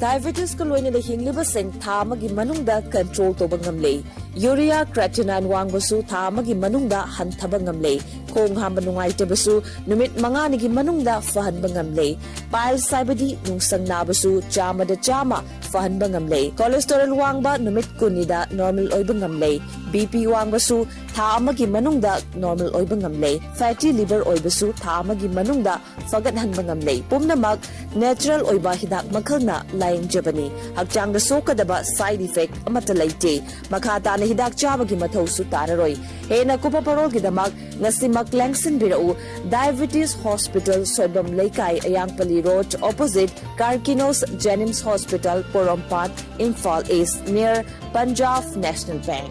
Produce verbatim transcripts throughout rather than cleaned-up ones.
Diabetesꯀ ꯂꯣꯏꯅꯅ ꯍꯤꯡꯂꯤꯕꯁꯤꯡ ꯊꯥ ꯑꯃꯒꯤ ꯃꯅꯨꯡꯗ control ꯇꯧꯕ ꯉꯝꯂꯦ꯫ Urea creatinine ꯋꯥꯡꯕꯁꯨ ꯊꯥ ꯑꯃꯒꯤ ꯃꯅꯨꯡꯗ ꯍꯟꯊꯕ ꯉꯝꯂꯦ꯫ ꯈꯣꯡ ꯍꯥꯝꯕ ꯅꯨꯡꯉꯥꯏꯇꯕꯁꯨ ꯅꯨꯃꯤꯠ ꯃꯉꯥꯅꯤꯒꯤ ꯃꯅꯨꯡꯗ ꯐꯍꯟꯕ ꯉꯝꯂꯦ꯫ Piles ꯍꯥꯏꯕꯗꯤ ꯅꯨꯡꯁꯪ ꯅꯥꯕꯁꯨ ꯆꯥꯝꯃꯗ ꯆꯥꯝꯃ ꯐꯍꯟꯕ ꯉꯝꯂꯦ꯫ Cholesterol ꯋꯥꯡꯕ ꯅꯨꯃꯤꯠ ꯀꯨꯟꯅꯤꯗ normal ꯑꯣꯏꯕ ꯉꯝꯂꯦ꯫ BP ꯋꯥꯡꯕꯁꯨ ꯊꯥ ꯑꯃꯒꯤ ꯃꯅꯨꯡꯗ normal ꯑꯣꯏꯕ ꯉꯝꯂꯦ꯫ Fatty liver ꯑꯣꯏꯕꯁꯨ ꯊꯥ ꯑꯃꯒꯤ ꯃꯅꯨꯡꯗ ꯐꯒꯠꯍꯟꯕ ꯉꯝꯂꯦ꯫ ꯄꯨꯝꯅꯃꯛ natural ꯑꯣꯏꯕ ꯍꯤꯗꯥꯛ ꯃꯈꯜꯅ ꯂꯥꯌꯦꯡꯖꯕꯅꯤ꯫ ꯍꯛꯆꯥꯡꯗ ꯁꯣꯛꯀꯗꯕ side effect ꯑꯃꯠꯇ ꯂꯩꯇꯦ꯫ ꯃꯈꯥ ꯇꯥꯅ ꯍꯤꯗꯥꯛ ꯆꯥꯕꯒꯤ ꯃꯊꯧꯁꯨ ꯇꯥꯔꯔꯣꯏ꯫ ꯍꯦꯟꯅ ꯀꯨꯞꯄ ꯄꯔꯣꯜꯒꯤꯗꯃꯛ ꯉꯁꯤꯃꯛ ꯂꯦꯡꯁꯤꯟꯕꯤꯔꯛꯎ꯫ Diabetes Hospital, ꯁꯣꯏꯕꯝ ꯂꯩꯀꯥꯏ, ꯑꯌꯥꯡꯄꯜꯂꯤ Road, opposite Karkinos Jenims Hospital, Porompat, Imphal East, near Punjab National Bank꯫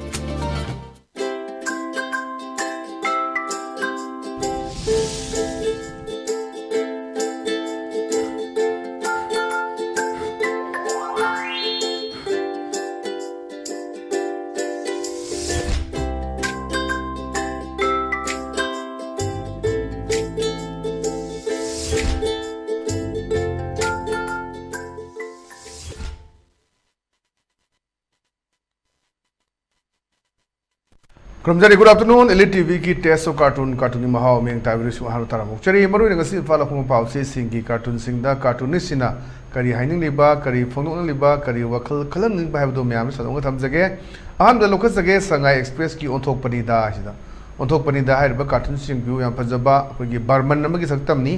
ꯈꯨꯔꯨꯝꯖꯔꯤ꯫ Good afternoon, Elite TVꯒꯤ Taste of Cartoon, cartoonꯒꯤ ꯃꯍꯥꯎ ꯃꯤꯌꯦꯡ ꯇꯥꯕꯤꯔꯤꯁꯨ ꯑꯍꯥꯟꯕ ꯇꯥꯔꯝꯃꯨꯛꯆꯔꯤ꯫ ꯃꯔꯨꯑꯣꯏꯅ ꯉꯁꯤ ꯏꯝꯐꯥꯜ ꯑꯍꯣꯡꯕ ꯄꯥꯎꯆꯦꯁꯤꯡꯒꯤ cartoonꯁꯤꯡꯗ cartoonistꯁꯤꯡꯅ ꯀꯔꯤ ꯍꯥꯏꯅꯤꯡꯂꯤꯕ, ꯀꯔꯤ ꯐꯣꯡꯗꯣꯛꯅꯤꯡꯂꯤꯕ, ꯀꯔꯤ ꯋꯥꯈꯜ ꯈꯜꯍꯟꯅꯤꯡꯕ ꯍꯥꯏꯕꯗꯨ ꯃꯌꯥꯝ ꯁꯟꯗꯣꯛꯅ ꯊꯝꯖꯒꯦ꯫ ꯑꯍꯥꯟꯕꯗ ꯂꯧꯈꯠꯆꯒꯦ, ꯁꯉꯥꯏ Expressꯀꯤ ꯑꯣꯟꯊꯣꯛꯄꯅꯤꯗ ꯍꯥꯏꯁꯤꯗ꯫ ꯑꯣꯟꯊꯣꯛꯄꯅꯤꯗ ꯍꯥꯏꯔꯤꯕ cartoonꯁꯤꯡꯕꯨ ꯌꯥꯝ ꯐꯖꯕ ꯑꯩꯈꯣꯏꯒꯤ Barman ꯑꯃꯒꯤ ꯁꯛꯇꯝꯅꯤ꯫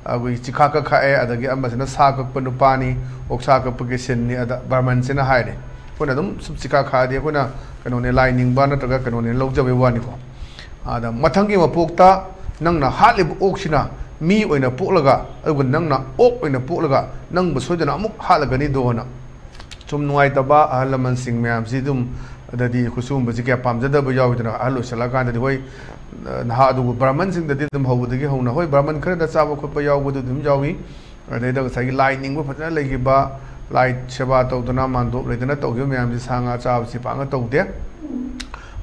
ꯑꯩꯈꯣꯏꯒꯤ ꯆꯤꯈꯥ ꯀꯛꯈꯥꯛꯑꯦ, ꯑꯗꯒꯤ ꯑꯃꯁꯤꯅ ꯁꯥ ꯀꯛꯄ ꯅꯨꯄꯥꯅꯤ, ꯑꯣꯛꯁꯥ ꯀꯛꯄꯒꯤ sceneꯅꯤ꯫ ꯑꯗ Barmanꯁꯤꯅ ꯍꯥꯏꯔꯦ, ꯑꯩꯈꯣꯏꯅ ꯑꯗꯨꯝ ꯁꯨꯝ ꯆꯤꯈꯥ ꯈꯥꯛꯑꯗꯤ ꯑꯩꯈꯣꯏꯅ ꯀꯩꯅꯣꯅꯦ, ꯂꯥꯏ ꯅꯤꯡꯕ ꯅꯠꯇ꯭ꯔꯒ ꯀꯩꯅꯣꯅꯦ ꯂꯧꯖꯕꯩ ꯋꯥꯅꯤꯀꯣ꯫ ꯑꯗ ꯃꯊꯪꯒꯤ ꯃꯄꯣꯛꯇ ꯅꯪꯅ ꯍꯥꯠꯂꯤꯕ ꯑꯣꯛꯁꯤꯅ ꯃꯤ ꯑꯣꯏꯅ ꯄꯣꯛꯂꯒ, ꯑꯗꯨꯒ ꯅꯪꯅ ꯑꯣꯛ ꯑꯣꯏꯅ ꯄꯣꯛꯂꯒ ꯅꯪꯕꯨ ꯁꯣꯏꯗꯅ ꯑꯃꯨꯛ ꯍꯥꯠꯂꯒꯅꯤꯗꯣꯅ꯫ ꯁꯨꯝ ꯅꯨꯡꯉꯥꯏꯇꯕ ꯑꯍꯜ ꯂꯃꯟꯁꯤꯡ ꯃꯌꯥꯝꯁꯤ ꯑꯗꯨꯝ, ꯑꯗꯗꯤ ꯑꯩꯈꯣꯏ ꯁꯤꯒꯨꯝꯕꯁꯤ ꯀꯌꯥ ꯄꯥꯝꯖꯗꯕ ꯌꯥꯎꯋꯤꯗꯅ꯫ ꯑꯍꯜ ꯑꯣꯏꯁꯜꯂꯛꯑꯀꯥꯟꯗꯗꯤ ꯍꯣꯏ, ꯅꯍꯥ ꯑꯗꯨꯕꯨ Barmanꯁꯤꯡꯗꯗꯤ ꯑꯗꯨꯝ ꯍꯧꯕꯗꯒꯤ ꯍꯧꯅ, ꯍꯣꯏ, Barman ꯈꯔꯗ ꯆꯥꯕ ꯈꯣꯠꯄ ꯌꯥꯎꯕꯗꯨ ꯑꯗꯨꯝ ꯌꯥꯎꯏ꯫ ꯑꯗꯩꯗ ꯉꯁꯥꯏꯒꯤ ꯂꯥꯏ ꯅꯤꯡꯕ ꯐꯖꯅ ꯂꯩꯈꯤꯕ, ꯂꯥꯏ ꯁꯦꯕꯥ ꯇꯧꯗꯅ ꯃꯥꯟꯗꯣꯞ ꯂꯩꯗꯅ ꯇꯧꯈꯤꯕ ꯃꯌꯥꯝꯁꯤ ꯁꯥ ꯉꯥ ꯆꯥꯕꯁꯤ ꯄꯥꯛꯅ ꯇꯧꯗꯦ꯫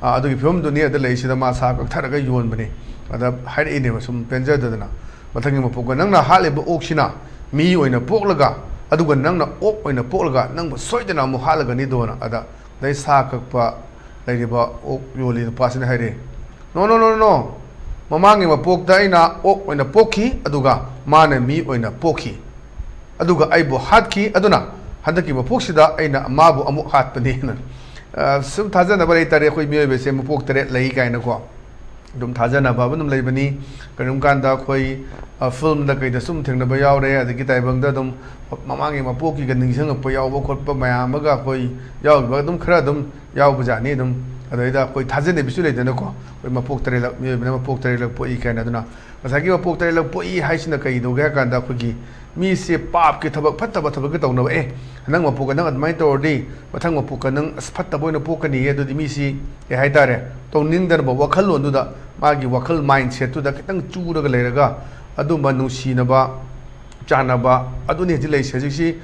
ꯑꯥ, ꯑꯗꯨꯒꯤ ꯐꯤꯕꯝꯗꯨꯅꯤ꯫ ꯑꯗ ꯂꯩꯁꯤꯗ ꯃꯥ ꯁꯥ ꯀꯛꯊꯔꯒ ꯌꯣꯟꯕꯅꯤ꯫ ꯑꯗ ꯍꯥꯏꯔꯛꯏꯅꯦꯕ ꯁꯨꯝ ꯄꯦꯟꯖꯗꯗꯅ꯫ ꯃꯊꯪꯒꯤ ꯃꯄꯣꯛꯀ ꯅꯪꯅ ꯍꯥꯠꯂꯤꯕ ꯑꯣꯛꯁꯤꯅ ꯃꯤ ꯑꯣꯏꯅ ꯄꯣꯛꯂꯒ ꯑꯗꯨꯒ ꯅꯪꯅ ꯑꯣꯛ ꯑꯣꯏꯅ ꯄꯣꯛꯂꯒ ꯅꯪꯕꯨ ꯁꯣꯏꯗꯅ ꯑꯃꯨꯛ ꯍꯥꯠꯂꯒꯅꯤꯗꯣꯅ꯫ ꯑꯗ ꯑꯗꯩ ꯁꯥ ꯀꯛꯄ ꯂꯩꯔꯤꯕ ꯑꯣꯛ ꯌꯣꯜꯂꯤ ꯅꯨꯄꯥꯁꯤꯅ ꯍꯥꯏꯔꯦ, "No, no, no, no, no, ꯃꯃꯥꯡꯒꯤ ꯃꯄꯣꯛꯇ ꯑꯩꯅ ꯑꯣꯛ ꯑꯣꯏꯅ ꯄꯣꯛꯈꯤ, ꯑꯗꯨꯒ ꯃꯥꯅ ꯃꯤ ꯑꯣꯏꯅ ꯄꯣꯛꯈꯤ, ꯑꯗꯨꯒ ꯑꯩꯕꯨ ꯍꯥꯠꯈꯤ, ꯑꯗꯨꯅ ꯍꯟꯗꯛꯀꯤ ꯃꯄꯣꯛꯁꯤꯗ ꯑꯩꯅ ꯃꯥꯕꯨ ꯑꯃꯨꯛ ꯍꯥꯠꯄꯅꯦꯅ"꯫ ꯑ, ꯁꯨꯝ ꯊꯥꯖꯅꯕ ꯂꯩꯇꯥꯔꯦ, ꯑꯩꯈꯣꯏ ꯃꯤꯑꯣꯏꯕꯁꯦ ꯃꯄꯣꯛ ꯇꯔꯦꯠ ꯂꯩ ꯀꯥꯏꯅꯀꯣ꯫ ꯑꯗꯨꯝ ꯊꯥꯖꯅꯕ ꯑꯗꯨꯝ ꯂꯩꯕꯅꯤ꯫ ꯀꯔꯤꯒꯨꯝꯕ ꯀꯥꯟꯗ ꯑꯩꯈꯣꯏ, ꯑ, ꯐꯤꯂꯝꯗ ꯀꯩꯗ ꯁꯨꯝ ꯊꯦꯡꯅꯕ ꯌꯥꯎꯔꯦ꯫ ꯑꯗꯒꯤ ꯇꯥꯏꯕꯪꯗ ꯑꯗꯨꯝ ꯃꯃꯥꯡꯒꯤ ꯃꯄꯣꯛꯀꯤꯒ ꯅꯤꯡꯁꯤꯡꯉꯛꯄ ꯌꯥꯎꯕ ꯈꯣꯠꯄ ꯃꯌꯥꯝ ꯑꯃꯒ ꯑꯩꯈꯣꯏ ꯌꯥꯎꯔꯤꯕ ꯑꯗꯨꯝ ꯈꯔ ꯑꯗꯨꯝ ꯌꯥꯎꯕꯖꯥꯠꯅꯤ꯫ ꯑꯗꯨꯝ ꯑꯗꯩꯗ ꯑꯩꯈꯣꯏ ꯊꯥꯖꯅꯕꯤꯁꯨ ꯂꯩꯗꯅꯀꯣ, ꯑꯩꯈꯣꯏ ꯃꯄꯣꯛ ꯇꯔꯦꯠꯂꯛ, ꯃꯤꯑꯣꯏꯕꯅ ꯃꯄꯣꯛ ꯇꯔꯦꯠꯂꯛ ꯄꯣꯛꯏ ꯀꯥꯏꯅ꯫ ꯑꯗꯨꯅ ꯉꯁꯥꯏꯒꯤ ꯃꯄꯣꯛ ꯇꯔꯦꯠꯂꯛ ꯄꯣꯛꯏ ꯍꯥꯏꯁꯤꯅ ꯀꯩꯗꯧꯒꯦ ꯍꯥꯏ ꯀꯥꯟꯗ, ꯑꯩꯈꯣꯏꯒꯤ ꯃꯤꯁꯦ ꯄꯥꯞꯀꯤ ꯊꯕꯛ, ꯐꯠꯇꯕ ꯊꯕꯛꯀꯤ ꯇꯧꯅꯕ, "ꯑꯦ, ꯍꯟꯗꯛ ꯃꯄꯣꯛꯀ ꯅꯪ ꯑꯗꯨꯃꯥꯏꯅ ꯇꯧꯔꯗꯤ ꯃꯊꯪ ꯃꯄꯣꯛꯀ ꯅꯪ ꯑꯁ ꯐꯠꯇꯕ ꯑꯣꯏꯅ ꯄꯣꯛꯀꯅꯤꯌꯦ", ꯑꯗꯨꯗꯤ ꯃꯤꯁꯤ ꯀꯩ ꯍꯥꯏꯇꯥꯔꯦ, ꯇꯧꯅꯤꯡꯗꯅꯕ ꯋꯥꯈꯜꯂꯣꯟꯗꯨꯗ, ꯃꯥꯒꯤ ꯋꯥꯈꯜ ꯃꯥꯏꯟ ꯁꯦꯠꯇꯨꯗ ꯈꯤꯇꯪ ꯆꯨꯔꯒ ꯂꯩꯔꯒ, ꯑꯗꯨꯝꯕ ꯅꯨꯡꯁꯤꯅꯕ, ꯆꯥꯟꯅꯕ, ꯑꯗꯨꯅꯤ ꯍꯧꯖꯤꯛ ꯂꯩꯔꯤꯁꯦ꯫ ꯍꯧꯖꯤꯛꯁꯤ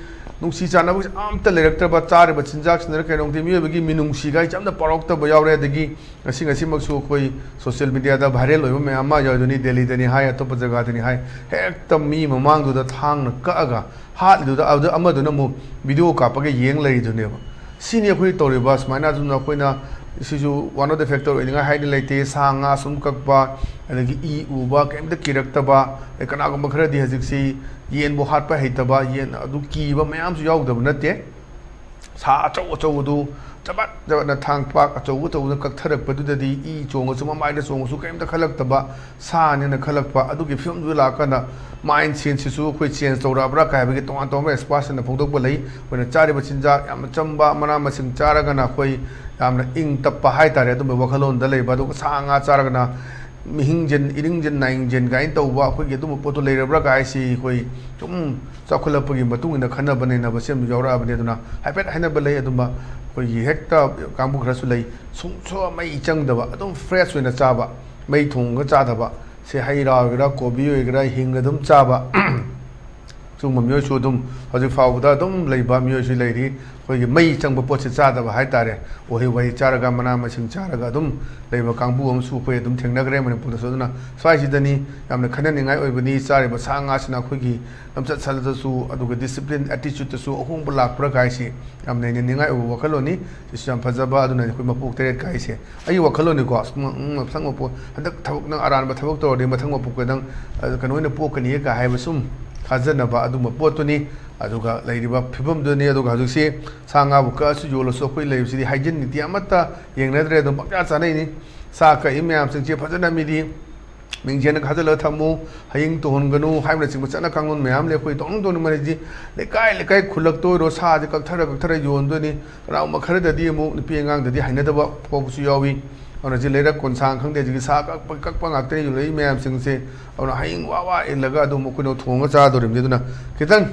ꯅꯨꯡꯁꯤ ꯆꯥꯟꯅꯕꯁꯤ ꯑꯝꯇ ꯂꯩꯔꯛꯇ꯭ꯔꯕ, ꯆꯥꯔꯤꯕ ꯆꯤꯟꯖꯥꯛꯁꯤꯅꯔ ꯀꯩꯅꯣ ꯈꯪꯗꯦ, ꯃꯤꯑꯣꯏꯕꯒꯤ ꯃꯤꯅꯨꯡꯁꯤꯒ ꯍꯥꯏꯁꯦ ꯑꯝꯇ ꯄꯥꯎꯔꯛꯇꯕ ꯌꯥꯎꯔꯦ꯫ ꯑꯗꯒꯤ ꯉꯁꯤ ꯉꯁꯤꯃꯛꯁꯨ ꯑꯩꯈꯣꯏ ꯁꯣꯁꯤꯌꯦꯜ ꯃꯤꯗꯤꯌꯥꯗ ꯚꯥꯏꯔꯦꯜ ꯑꯣꯏꯕ ꯃꯌꯥꯝ ꯑꯃ ꯌꯥꯎꯔꯤꯗꯨꯅꯤ, ꯗꯦꯜꯂꯤꯗꯅꯤ ꯍꯥꯏ, ꯑꯇꯣꯞꯄ ꯖꯒꯥꯗꯅꯤ ꯍꯥꯏ, ꯍꯦꯛꯇ ꯃꯤ ꯃꯃꯥꯡꯗꯨꯗ ꯊꯥꯡꯅ ꯀꯛꯑꯒ ꯍꯥꯠꯂꯤꯗꯨꯗ, ꯑꯗꯨꯗ ꯑꯃꯗꯨꯅ ꯑꯃꯨꯛ ꯚꯤꯗꯤꯑꯣ ꯀꯥꯞꯄꯒ ꯌꯦꯡ ꯂꯩꯔꯤꯗꯨꯅꯦꯕ꯫ ꯁꯤꯅꯤ ꯑꯩꯈꯣꯏ ꯇꯧꯔꯤꯕ ꯁꯨꯃꯥꯏꯅ꯫ ꯑꯗꯨꯅ ꯑꯩꯈꯣꯏꯅ ꯁꯤꯁꯨ one of the factor ꯑꯣꯏꯅꯤꯡꯉꯥꯏ ꯍꯥꯏꯗꯤ ꯂꯩꯇꯦ꯫ ꯁꯥ ꯉꯥ ꯁꯨꯝ ꯀꯛꯄ, ꯑꯗꯒꯤ ꯏ ꯎꯕ, ꯀꯩꯝꯇ ꯀꯤꯔꯛꯇꯕ, ꯑꯗꯩ ꯀꯅꯥꯒꯨꯝꯕ ꯈꯔꯗꯤ ꯍꯧꯖꯤꯛꯁꯤ ꯌꯦꯟꯕꯨ ꯍꯥꯠꯄ ꯍꯩꯇꯕ, ꯌꯦꯟ ꯑꯗꯨ ꯀꯤꯕ ꯃꯌꯥꯝꯁꯨ ꯌꯥꯎꯗꯕ ꯅꯠꯇꯦ꯫ ꯁꯥ ꯑꯆꯧ ꯑꯆꯧꯕꯗꯨ ꯆꯕꯠ ꯆꯕꯠꯅ ꯊꯥꯡ ꯄꯥꯛ ꯑꯆꯧ ꯑꯆꯧꯕꯗ ꯀꯛꯊꯔꯛꯄꯗꯨꯗꯗꯤ ꯏ ꯆꯣꯡꯉꯁꯨ, ꯃꯃꯥꯏꯗ ꯆꯣꯡꯉꯁꯨ ꯀꯔꯤꯝꯇ ꯈꯜꯂꯛꯇꯕ, ꯁꯥꯅꯦꯅ ꯈꯜꯂꯛꯄ꯫ ꯑꯗꯨꯒꯤ ꯐꯤꯕꯝꯗꯨꯗ ꯂꯥꯛꯑꯀꯥꯟꯗ ꯃꯥꯏꯟ ꯁꯦꯠꯁꯤꯁꯨ ꯑꯩꯈꯣꯏ ꯆꯦꯟꯖ ꯇꯧꯔꯛꯑꯕ꯭ꯔꯥ ꯀꯥꯏ ꯍꯥꯏꯕꯒꯤ ꯇꯣꯉꯥꯟ ꯇꯣꯉꯥꯟꯕ ꯑꯦꯛꯁꯄꯥꯔꯠꯁꯤꯡꯅ ꯐꯣꯡꯗꯣꯛꯄ ꯂꯩ꯫ ꯑꯩꯈꯣꯏꯅ ꯆꯥꯔꯤꯕ ꯆꯤꯟꯖꯥꯛ ꯌꯥꯝꯅ ꯆꯝꯕ ꯃꯅꯥ ꯃꯁꯤꯡ ꯆꯥꯔꯒꯅ ꯑꯩꯈꯣꯏ ꯌꯥꯝꯅ ꯏꯪ ꯇꯞꯄ ꯍꯥꯏꯇꯥꯔꯦ, ꯑꯗꯨꯝꯕ ꯋꯥꯈꯜꯂꯣꯟꯗ ꯂꯩꯕ꯫ ꯑꯗꯨꯒ ꯁꯥ ꯉꯥ ꯆꯥꯔꯒꯅ ꯃꯤꯍꯤꯡꯖꯦꯟ, ꯏꯔꯤꯡꯖꯦꯟ ꯅꯥꯏꯍꯤꯡꯖꯦꯟ ꯀꯥꯏꯅ ꯇꯧꯕ ꯑꯩꯈꯣꯏꯒꯤ ꯑꯗꯨꯝꯕ ꯄꯣꯠꯇꯣ ꯂꯩꯔꯕ꯭ꯔꯥ ꯀꯥꯏꯁꯤ ꯑꯩꯈꯣꯏ ꯁꯨꯝ ꯆꯥꯎꯈꯠꯂꯛꯄꯒꯤ ꯃꯇꯨꯡ ꯏꯟꯅ ꯈꯟꯅꯕ ꯅꯩꯅꯕꯁꯦ ꯑꯗꯨꯝ ꯌꯥꯎꯔꯛꯑꯕꯅꯤ꯫ ꯑꯗꯨꯅ ꯍꯥꯏꯐꯦꯠ ꯍꯥꯏꯅꯕ ꯂꯩ꯫ ꯑꯗꯨꯝꯕ ꯑꯩꯈꯣꯏꯒꯤ ꯍꯦꯛꯇ ꯀꯥꯡꯕꯨ ꯈꯔꯁꯨ ꯂꯩ, ꯁꯨꯡꯁꯣ ꯃꯩ ꯆꯪꯗꯕ, ꯑꯗꯨꯝ ꯐ꯭ꯔꯦꯁ ꯑꯣꯏꯅ ꯆꯥꯕ, ꯃꯩ ꯊꯣꯡꯉꯒ ꯆꯥꯗꯕ꯫ ꯁꯦ ꯍꯩ ꯔꯥ ꯑꯣꯏꯒꯦꯔꯥ, ꯀꯣꯕꯤ ꯑꯣꯏꯒꯦꯔꯥ, ꯍꯤꯡꯅ ꯑꯗꯨꯝ ꯆꯥꯕ꯫ ꯁꯤꯒꯨꯝꯕ ꯃꯤꯑꯣꯏꯁꯨ ꯑꯗꯨꯝ ꯍꯧꯖꯤꯛ ꯐꯥꯎꯕꯗ ꯑꯗꯨꯝ ꯂꯩꯕ ꯃꯤꯑꯣꯏꯁꯨ ꯂꯩꯔꯤ꯫ ꯑꯩꯈꯣꯏꯒꯤ ꯃꯩ ꯆꯪꯕ ꯄꯣꯠꯁꯦ ꯆꯥꯗꯕ ꯍꯥꯏꯇꯥꯔꯦ, ꯎꯍꯩ ꯋꯥꯍꯩ ꯆꯥꯔꯒ, ꯃꯅꯥ ꯃꯁꯤꯡ ꯆꯥꯔꯒ ꯑꯗꯨꯝ ꯂꯩꯕ ꯀꯥꯡꯕꯨ ꯑꯃꯁꯨ ꯑꯩꯈꯣꯏ ꯑꯗꯨꯝ ꯊꯦꯡꯅꯈ꯭ꯔꯦ ꯃꯅꯤꯄꯨꯔꯗꯁꯨ꯫ ꯑꯗꯨꯅ ꯁ꯭ꯋꯥꯏꯁꯤꯗꯅꯤ ꯌꯥꯝꯅ ꯈꯟꯅꯅꯤꯡꯉꯥꯏ ꯑꯣꯏꯕꯅꯤ꯫ ꯆꯥꯔꯤꯕ ꯁꯥ ꯉꯥꯁꯤꯅ ꯑꯩꯈꯣꯏꯒꯤ ꯂꯝꯆꯠ ꯁꯥꯖꯠꯇꯁꯨ, ꯑꯗꯨꯒ discipline, attitudeꯇꯁꯨ ꯑꯍꯣꯡꯕ ꯂꯥꯛꯄ꯭ꯔꯥ ꯀꯥꯏꯁꯤ ꯌꯥꯝ ꯅꯩꯅꯅꯤꯡꯉꯥꯏ ꯑꯣꯏꯕ ꯋꯥꯈꯜꯂꯣꯟꯅꯤ꯫ ꯁꯤꯁꯨ ꯌꯥꯝ ꯐꯖꯕ꯫ ꯑꯗꯨꯅ ꯑꯩꯈꯣꯏ ꯃꯄꯣꯛ ꯇꯔꯦꯠ ꯀꯥꯏꯁꯦ, ꯑꯩꯒꯤ ꯋꯥꯈꯜꯂꯣꯟꯅꯤꯀꯣ, ꯁꯨꯝ, ꯎꯝ, ꯃꯊꯪ ꯃꯄꯣꯛ, ꯍꯟꯗꯛ ꯊꯕꯛ, ꯅꯪ ꯑꯔꯥꯟꯕ ꯊꯕꯛ ꯇꯧꯔꯗꯤ ꯃꯊꯪ ꯃꯄꯣꯛꯇ ꯅꯪ, ꯑ, ꯀꯩꯅꯣ ꯑꯣꯏꯅ ꯄꯣꯛꯀꯅꯤ ꯀꯥꯏ ꯍꯥꯏꯕ ꯁꯨꯝ ꯊꯥꯖꯅꯕ ꯑꯗꯨꯒꯨꯝꯕ ꯄꯣꯠꯇꯨꯅꯤ꯫ ꯑꯗꯨꯒ ꯂꯩꯔꯤꯕ ꯐꯤꯕꯝꯗꯨꯅꯤ꯫ ꯑꯗꯨꯒ ꯍꯧꯖꯤꯛꯁꯤ ꯁꯥ ꯉꯥꯕꯨ ꯀꯛꯑꯁꯨ ꯌꯣꯜꯂꯁꯨ ꯑꯩꯈꯣꯏ ꯂꯩꯕꯁꯤꯗꯤ hygiene ꯅꯤꯇꯤ ꯑꯃꯠꯇ ꯌꯦꯡꯅꯗ꯭ꯔꯦ, ꯑꯗꯨꯝ ꯄꯪꯆꯥ ꯆꯥꯅꯩꯅꯤ꯫ ꯁꯥ ꯀꯛꯏ ꯃꯌꯥꯝꯁꯤꯡꯁꯦ ꯐꯖꯅ ꯃꯤꯗꯤ ꯃꯤꯡꯖꯦꯜ ꯈꯥꯖꯤꯜꯂꯒ ꯊꯝꯃꯨ, ꯍꯌꯤꯡ ꯇꯣꯡꯍꯟꯒꯅꯨ ꯍꯥꯏꯕꯅꯆꯤꯡꯕ ꯆꯠꯅ ꯀꯥꯡꯂꯣꯟ ꯃꯌꯥꯝ ꯂꯩ꯫ ꯑꯩꯈꯣꯏ ꯇꯧꯅꯤꯡ ꯇꯧꯅꯤꯡꯕꯅꯗꯤ ꯂꯩꯀꯥꯏ ꯂꯩꯀꯥꯏ ꯈꯨꯜꯂꯛꯇ ꯑꯣꯏꯔꯣ ꯁꯥꯁꯦ ꯀꯛꯊꯔ ꯀꯛꯊꯔ ꯌꯣꯟꯗꯣꯏꯅꯤ꯫ ꯀꯅꯥꯒꯨꯝꯕ ꯈꯔꯗꯗꯤ ꯑꯃꯨꯛ ꯅꯨꯄꯤ ꯑꯉꯥꯡꯗꯗꯤ ꯍꯩꯅꯗꯕ ꯐꯥꯎꯕꯁꯨ ꯌꯥꯎꯏ꯫ ꯑꯗꯨꯅ ꯍꯧꯖꯤꯛ ꯂꯩꯔꯛ ꯀꯣꯟꯁꯥꯡ ꯈꯪꯗꯦ, ꯍꯧꯖꯤꯛꯀꯤ ꯁꯥ ꯀꯛꯄ ꯀꯛꯄ ꯉꯥꯛꯇꯅꯤ ꯌꯣꯜꯂꯛꯏ ꯃꯌꯥꯝꯁꯤꯡꯁꯦ꯫ ꯑꯗꯨꯅ ꯍꯌꯤꯡ ꯋꯥ ꯋꯥ ꯏꯜꯂꯒ ꯑꯗꯨꯝ ꯑꯩꯈꯣꯏꯅ ꯊꯣꯡꯉ ꯆꯥꯗꯣꯔꯤꯕꯅꯤ꯫ ꯑꯗꯨꯅ ꯈꯤꯇꯪ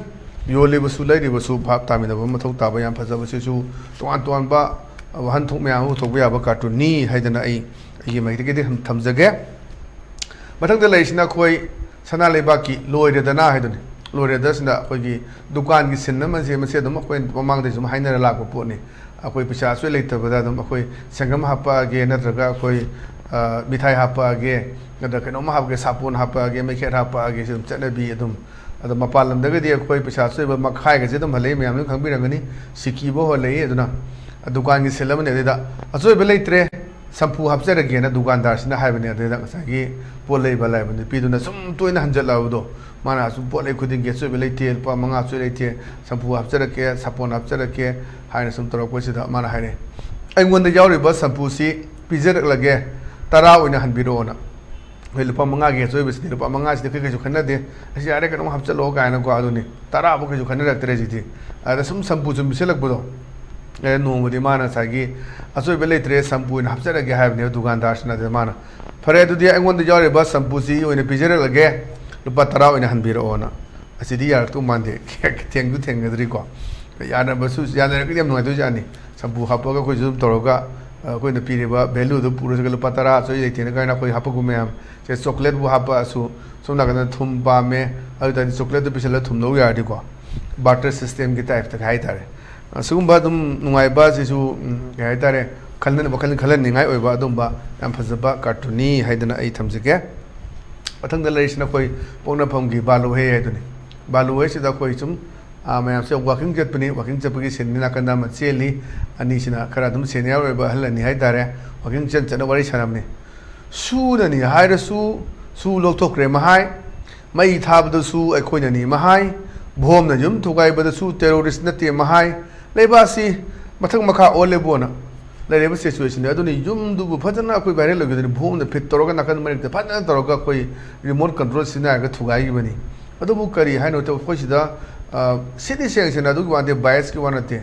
ꯌꯣꯜꯂꯤꯕꯁꯨ ꯂꯩꯔꯤꯕꯁꯨ ꯚꯥꯞ ꯇꯥꯃꯤꯟꯅꯕ ꯃꯊꯧ ꯇꯥꯕ ꯌꯥꯝ ꯐꯖꯕꯁꯤꯁꯨ ꯇꯣꯉꯥꯟ ꯇꯣꯉꯥꯟꯕ ꯋꯥꯍꯟꯊꯣꯛ ꯃꯌꯥꯝ ꯑꯃ ꯄꯨꯊꯣꯛꯄ ꯌꯥꯕ ꯀꯥꯔꯇꯨꯟꯅꯤ ꯍꯥꯏꯗꯅ ꯑꯩ ꯑꯩꯒꯤ ꯃꯥꯏꯀꯩꯗꯒꯤ ꯊꯝꯖꯒꯦ꯫ ꯃꯊꯪꯗ ꯂꯩꯔꯤꯁꯤꯅ ꯑꯩꯈꯣꯏ ꯁꯅꯥ ꯂꯩꯕꯥꯛꯀꯤ ꯂꯣꯏꯔꯦꯗꯅ ꯍꯥꯏꯗꯨꯅꯤ꯫ ꯂꯣꯏꯔꯦꯗꯁꯤꯅ ꯑꯩꯈꯣꯏꯒꯤ ꯗꯨꯀꯥꯟꯒꯤ ꯁꯤꯟ ꯑꯃꯁꯦ, ꯃꯁꯤ ꯑꯗꯨꯝ ꯑꯩꯈꯣꯏ ꯃꯃꯥꯡꯗꯩ ꯁꯨꯝ ꯍꯥꯏꯅꯔ ꯂꯥꯛꯄ ꯄꯣꯠꯅꯤ꯫ ꯑꯩꯈꯣꯏ ꯄꯩꯁꯥ ꯑꯆꯣꯏ ꯂꯩꯇꯕꯗ ꯑꯗꯨꯝ ꯑꯩꯈꯣꯏ ꯁꯪꯒꯝ ꯍꯥꯞꯄꯛꯑꯒꯦ, ꯅꯠꯇ꯭ꯔꯒ ꯑꯩꯈꯣꯏ, ꯑ, ꯃꯤꯊꯥꯏ ꯍꯥꯞꯄꯛꯑꯒꯦ, ꯅꯠꯇ꯭ꯔꯒ ꯀꯩꯅꯣꯝꯃ ꯍꯥꯞꯄꯛꯑꯒꯦ, ꯁꯥꯄꯣꯟ ꯍꯥꯞꯄꯛꯑꯒꯦ, ꯁꯤ ꯑꯗꯨꯝ ꯆꯠꯅꯕꯤ ꯑꯗꯨꯝ꯫ ꯑꯗꯣ ꯃꯄꯥꯟ ꯂꯝꯗꯒꯗꯤ ꯑꯩꯈꯣꯏ ꯄꯩꯁꯥ ꯑꯆꯣꯏꯕ ꯃꯈꯥꯏꯒꯁꯦ ꯑꯗꯨꯝ ꯍꯜꯂꯛꯏ, ꯃꯌꯥꯝ ꯑꯗꯨꯝ ꯈꯪꯕꯤꯔꯝꯒꯅꯤ꯫ ꯁꯤꯀꯤꯕ ꯍꯣꯜꯂꯛꯏ꯫ ꯑꯗꯨꯅ ꯗꯨꯀꯥꯟꯒꯤ ꯁꯤꯜ ꯑꯃꯅꯤ꯫ ꯑꯗꯨꯗ ꯑꯆꯣꯏꯕ ꯂꯩꯇ꯭ꯔꯦ, ꯁꯝꯄꯨ ꯍꯥꯞꯆꯔꯒꯦꯅ ꯗꯨꯀꯥꯟꯗꯥꯔꯁꯤꯅ ꯍꯥꯏꯕꯅꯦ꯫ ꯑꯗꯨꯗ ꯉꯁꯥꯏꯒꯤ ꯄꯣꯠ ꯂꯩꯕ ꯂꯥꯛꯏꯕ ꯅꯨꯄꯤꯗꯨꯅ ꯁꯨꯝ ꯇꯣꯏꯅ ꯍꯟꯖꯜꯂꯛꯑꯕꯗꯣ, ꯃꯥꯅ ꯁꯨꯝ ꯄꯣꯠ ꯂꯩ ꯈꯨꯗꯤꯡꯒꯤ "ꯑꯆꯣꯏꯕ ꯂꯩꯇꯦ, ꯂꯨꯄꯥ ꯃꯉꯥ ꯑꯆꯣꯏ ꯂꯩꯇꯦ, ꯁꯝꯄꯨ ꯍꯥꯞꯆꯔꯛꯀꯦ, ꯁꯥꯄꯣꯟ ꯍꯥꯞꯆꯔꯛꯀꯦ" ꯍꯥꯏꯅ ꯁꯨꯝ ꯇꯧꯔꯛꯄꯁꯤꯗ ꯃꯥꯅ ꯍꯥꯏꯔꯛꯑꯦ, "ꯑꯩꯉꯣꯟꯗ ꯌꯥꯎꯔꯤꯕ ꯁꯝꯄꯨꯁꯤ ꯄꯤꯖꯔꯛꯂꯒꯦ, ꯇꯔꯥ ꯑꯣꯏꯅ ꯍꯟꯕꯤꯔꯛꯑꯣꯅ꯫ ꯑꯩꯈꯣꯏ ꯂꯨꯄꯥ ꯃꯉꯥꯒꯤ ꯑꯆꯣꯏꯕꯁꯤꯗꯤ, ꯂꯨꯄꯥ ꯃꯉꯥꯁꯤꯗꯤ ꯑꯩꯈꯣꯏ ꯀꯩꯁꯨ ꯈꯟꯅꯗꯦ, ꯑꯁ, ꯌꯥꯔꯦ, ꯀꯩꯅꯣꯝ ꯍꯥꯞꯆꯤꯜꯂꯛꯑꯣ" ꯀꯥꯏꯅꯀꯣ꯫ ꯑꯗꯨꯅꯤ ꯇꯔꯥꯐꯥꯎ ꯀꯩꯁꯨ ꯈꯟꯅꯔꯛꯇ꯭ꯔꯦ ꯍꯧꯖꯤꯛꯇꯤ꯫ ꯑꯗ ꯁꯨꯝ ꯁꯝꯄꯨ ꯁꯨꯝ ꯄꯤꯁꯤꯜꯂꯛꯄꯗꯣ, ꯑꯦ, ꯅꯣꯡꯃꯗꯤ ꯃꯥꯅ ꯉꯁꯥꯏꯒꯤ "ꯑꯆꯣꯏꯕ ꯂꯩꯇ꯭ꯔꯦ, ꯁꯝꯄꯨ ꯑꯣꯏꯅ ꯍꯥꯞꯆꯔꯒꯦ" ꯍꯥꯏꯕꯅꯦꯕ ꯗꯨꯀꯥꯟꯗꯥꯔꯁꯤꯅ꯫ ꯑꯗꯨꯗ ꯃꯥꯅ, "ꯐꯔꯦ, ꯑꯗꯨꯗꯤ ꯑꯩꯉꯣꯟꯗ ꯌꯥꯎꯔꯤꯕ ꯁꯝꯄꯨꯁꯤ ꯑꯣꯏꯅ ꯄꯤꯖꯔꯛꯂꯒꯦ, ꯂꯨꯄꯥ ꯇꯔꯥ ꯑꯣꯏꯅ ꯍꯟꯕꯤꯔꯛꯑꯣꯅ"꯫ ꯑꯁꯤꯗꯤ ꯌꯥꯔꯛꯇꯧ ꯃꯥꯟꯗꯦ꯫ ꯊꯦꯡꯁꯨ ꯊꯦꯡꯅꯗ꯭ꯔꯤꯀꯣ꯫ ꯌꯥꯅꯕꯁꯨ, ꯌꯥꯅꯔꯒꯗꯤ ꯌꯥꯝ ꯅꯨꯡꯉꯥꯏꯗꯣꯏꯖꯥꯠꯅꯤ꯫ ꯁꯝꯄꯨ ꯍꯥꯞꯄꯒ ꯑꯩꯈꯣꯏꯁꯨ ꯑꯗꯨꯝ ꯇꯧꯔꯒ ꯑꯩꯈꯣꯏꯅ ꯄꯤꯔꯤꯕ ꯚꯦꯂꯨꯗꯨ ꯄꯨꯔꯁꯤꯒ ꯂꯨꯄꯥ ꯇꯔꯥ ꯆꯣꯏ ꯂꯩꯇꯦꯅ ꯀꯥꯏꯅ ꯑꯩꯈꯣꯏ ꯍꯥꯄꯛꯄ ꯃꯌꯥꯝ, ꯁꯦ ꯆꯣꯀ꯭ꯂꯦꯠꯄꯨ ꯍꯥꯞꯄꯛꯑꯁꯨ, ꯁꯣꯝ ꯅꯥꯀꯟꯗ ꯊꯨꯝ ꯄꯥꯝꯃꯦ, ꯑꯗꯨ ꯇꯥꯔꯗꯤ ꯆꯣꯀ꯭ꯂꯦꯠꯇꯨ ꯄꯤꯁꯜꯂꯒ ꯊꯨꯝ ꯂꯧ ꯌꯥꯔꯗꯤꯀꯣ, ꯕꯥꯔꯇꯔ ꯁꯤꯁꯇꯦꯝꯒꯤ ꯇꯥꯏꯞꯇ ꯍꯥꯏꯇꯥꯔꯦ꯫ ꯑꯁꯤꯒꯨꯝꯕ ꯑꯗꯨꯝ ꯅꯨꯡꯉꯥꯏꯕ ꯑꯁꯤꯁꯨ, ꯎꯝ, ꯀꯩ ꯍꯥꯏꯇꯥꯔꯦ, ꯈꯜꯍꯟ-, ꯋꯥꯈꯜ ꯈꯜꯍꯟꯅꯤꯡꯉꯥꯏ ꯑꯣꯏꯕ ꯑꯗꯨꯝꯕ ꯌꯥꯝ ꯐꯖꯕ ꯀꯥꯔꯇꯨꯟꯅꯤ ꯍꯥꯏꯗꯅ ꯑꯩ ꯊꯝꯖꯒꯦ꯫ ꯃꯊꯪꯗ ꯂꯩꯔꯤꯁꯤꯅ ꯑꯩꯈꯣꯏ ꯄꯣꯛꯅꯐꯝꯒꯤ ꯕꯥꯂꯨꯍꯦ ꯍꯥꯏꯗꯨꯅꯤ꯫ ꯕꯥꯂꯨꯍꯦꯁꯤꯗ ꯑꯩꯈꯣꯏ ꯁꯨꯝ, ꯑꯥ, ꯃꯌꯥꯝꯁꯦ ꯋꯥꯀꯤꯡ ꯆꯠꯄꯅꯤ, ꯋꯥꯀꯤꯡ ꯆꯠꯄꯒꯤ ꯁꯤꯟꯅꯤ, ꯅꯥꯀꯟꯗ ꯑꯃ ꯆꯦꯜꯂꯤ, ꯑꯅꯤꯁꯤꯅ ꯈꯔ ꯑꯗꯨꯝ ꯁꯦꯅꯤꯌꯔ ꯑꯣꯏꯕ ꯑꯍꯜ ꯑꯅꯤ ꯍꯥꯏꯇꯥꯔꯦ, ꯋꯥꯀꯤꯡ ꯆꯠ ꯆꯠꯅ ꯋꯥꯔꯤ ꯁꯥꯟꯅꯕꯅꯤ꯫ ꯁꯨꯅꯅꯤ ꯍꯥꯏꯔꯁꯨ ꯁꯨ ꯂꯧꯊꯣꯛꯈ꯭ꯔꯦ ꯃꯍꯥꯏ, ꯃꯩ ꯊꯥꯕꯗꯁꯨ ꯑꯩꯈꯣꯏꯅꯅꯤ ꯃꯍꯥꯏ, ꯕꯣꯝꯅ ꯌꯨꯝ ꯊꯨꯒꯥꯏꯕꯗꯁꯨ ꯇꯦꯔꯣꯔꯤꯁ ꯅꯠꯇꯦ ꯃꯍꯥꯏ, ꯂꯩꯕꯥꯛꯁꯤ ꯃꯊꯛ ꯃꯈꯥ ꯑꯣꯜꯂꯦꯕꯣꯅ ꯂꯩꯔꯤꯕ ꯁꯤꯆꯨꯋꯦꯁꯟꯅꯤ꯫ ꯑꯗꯨꯅ ꯌꯨꯝꯗꯨꯕꯨ ꯐꯖꯅ ꯑꯩꯈꯣꯏ ꯚꯥꯏꯔꯦꯜ ꯑꯣꯏꯒꯗꯣꯏꯅꯤ, ꯕꯣꯝꯅ ꯐꯤꯠ ꯇꯧꯔꯒ ꯅꯥꯀꯟ ꯃꯔꯛꯇ ꯐꯖꯅ ꯇꯧꯔꯒ ꯑꯩꯈꯣꯏ ꯔꯤꯃꯣꯠ ꯀꯟꯇ꯭ꯔꯣꯜ ꯁꯤꯖꯤꯟꯅꯔꯒ ꯊꯨꯒꯥꯏꯈꯤꯕꯅꯤ꯫ ꯑꯗꯨꯕꯨ ꯀꯔꯤ ꯍꯥꯏꯅꯣ? ꯑꯩꯈꯣꯏ ꯁꯤꯗ, ꯑ, ꯁꯤꯠꯅꯤ ꯁꯦꯡꯁꯦꯡꯅ ꯑꯗꯨꯒꯤ ꯋꯥꯗꯤ, ꯕꯥꯏꯁꯀꯤ ꯋꯥ ꯅꯠꯇꯦ꯫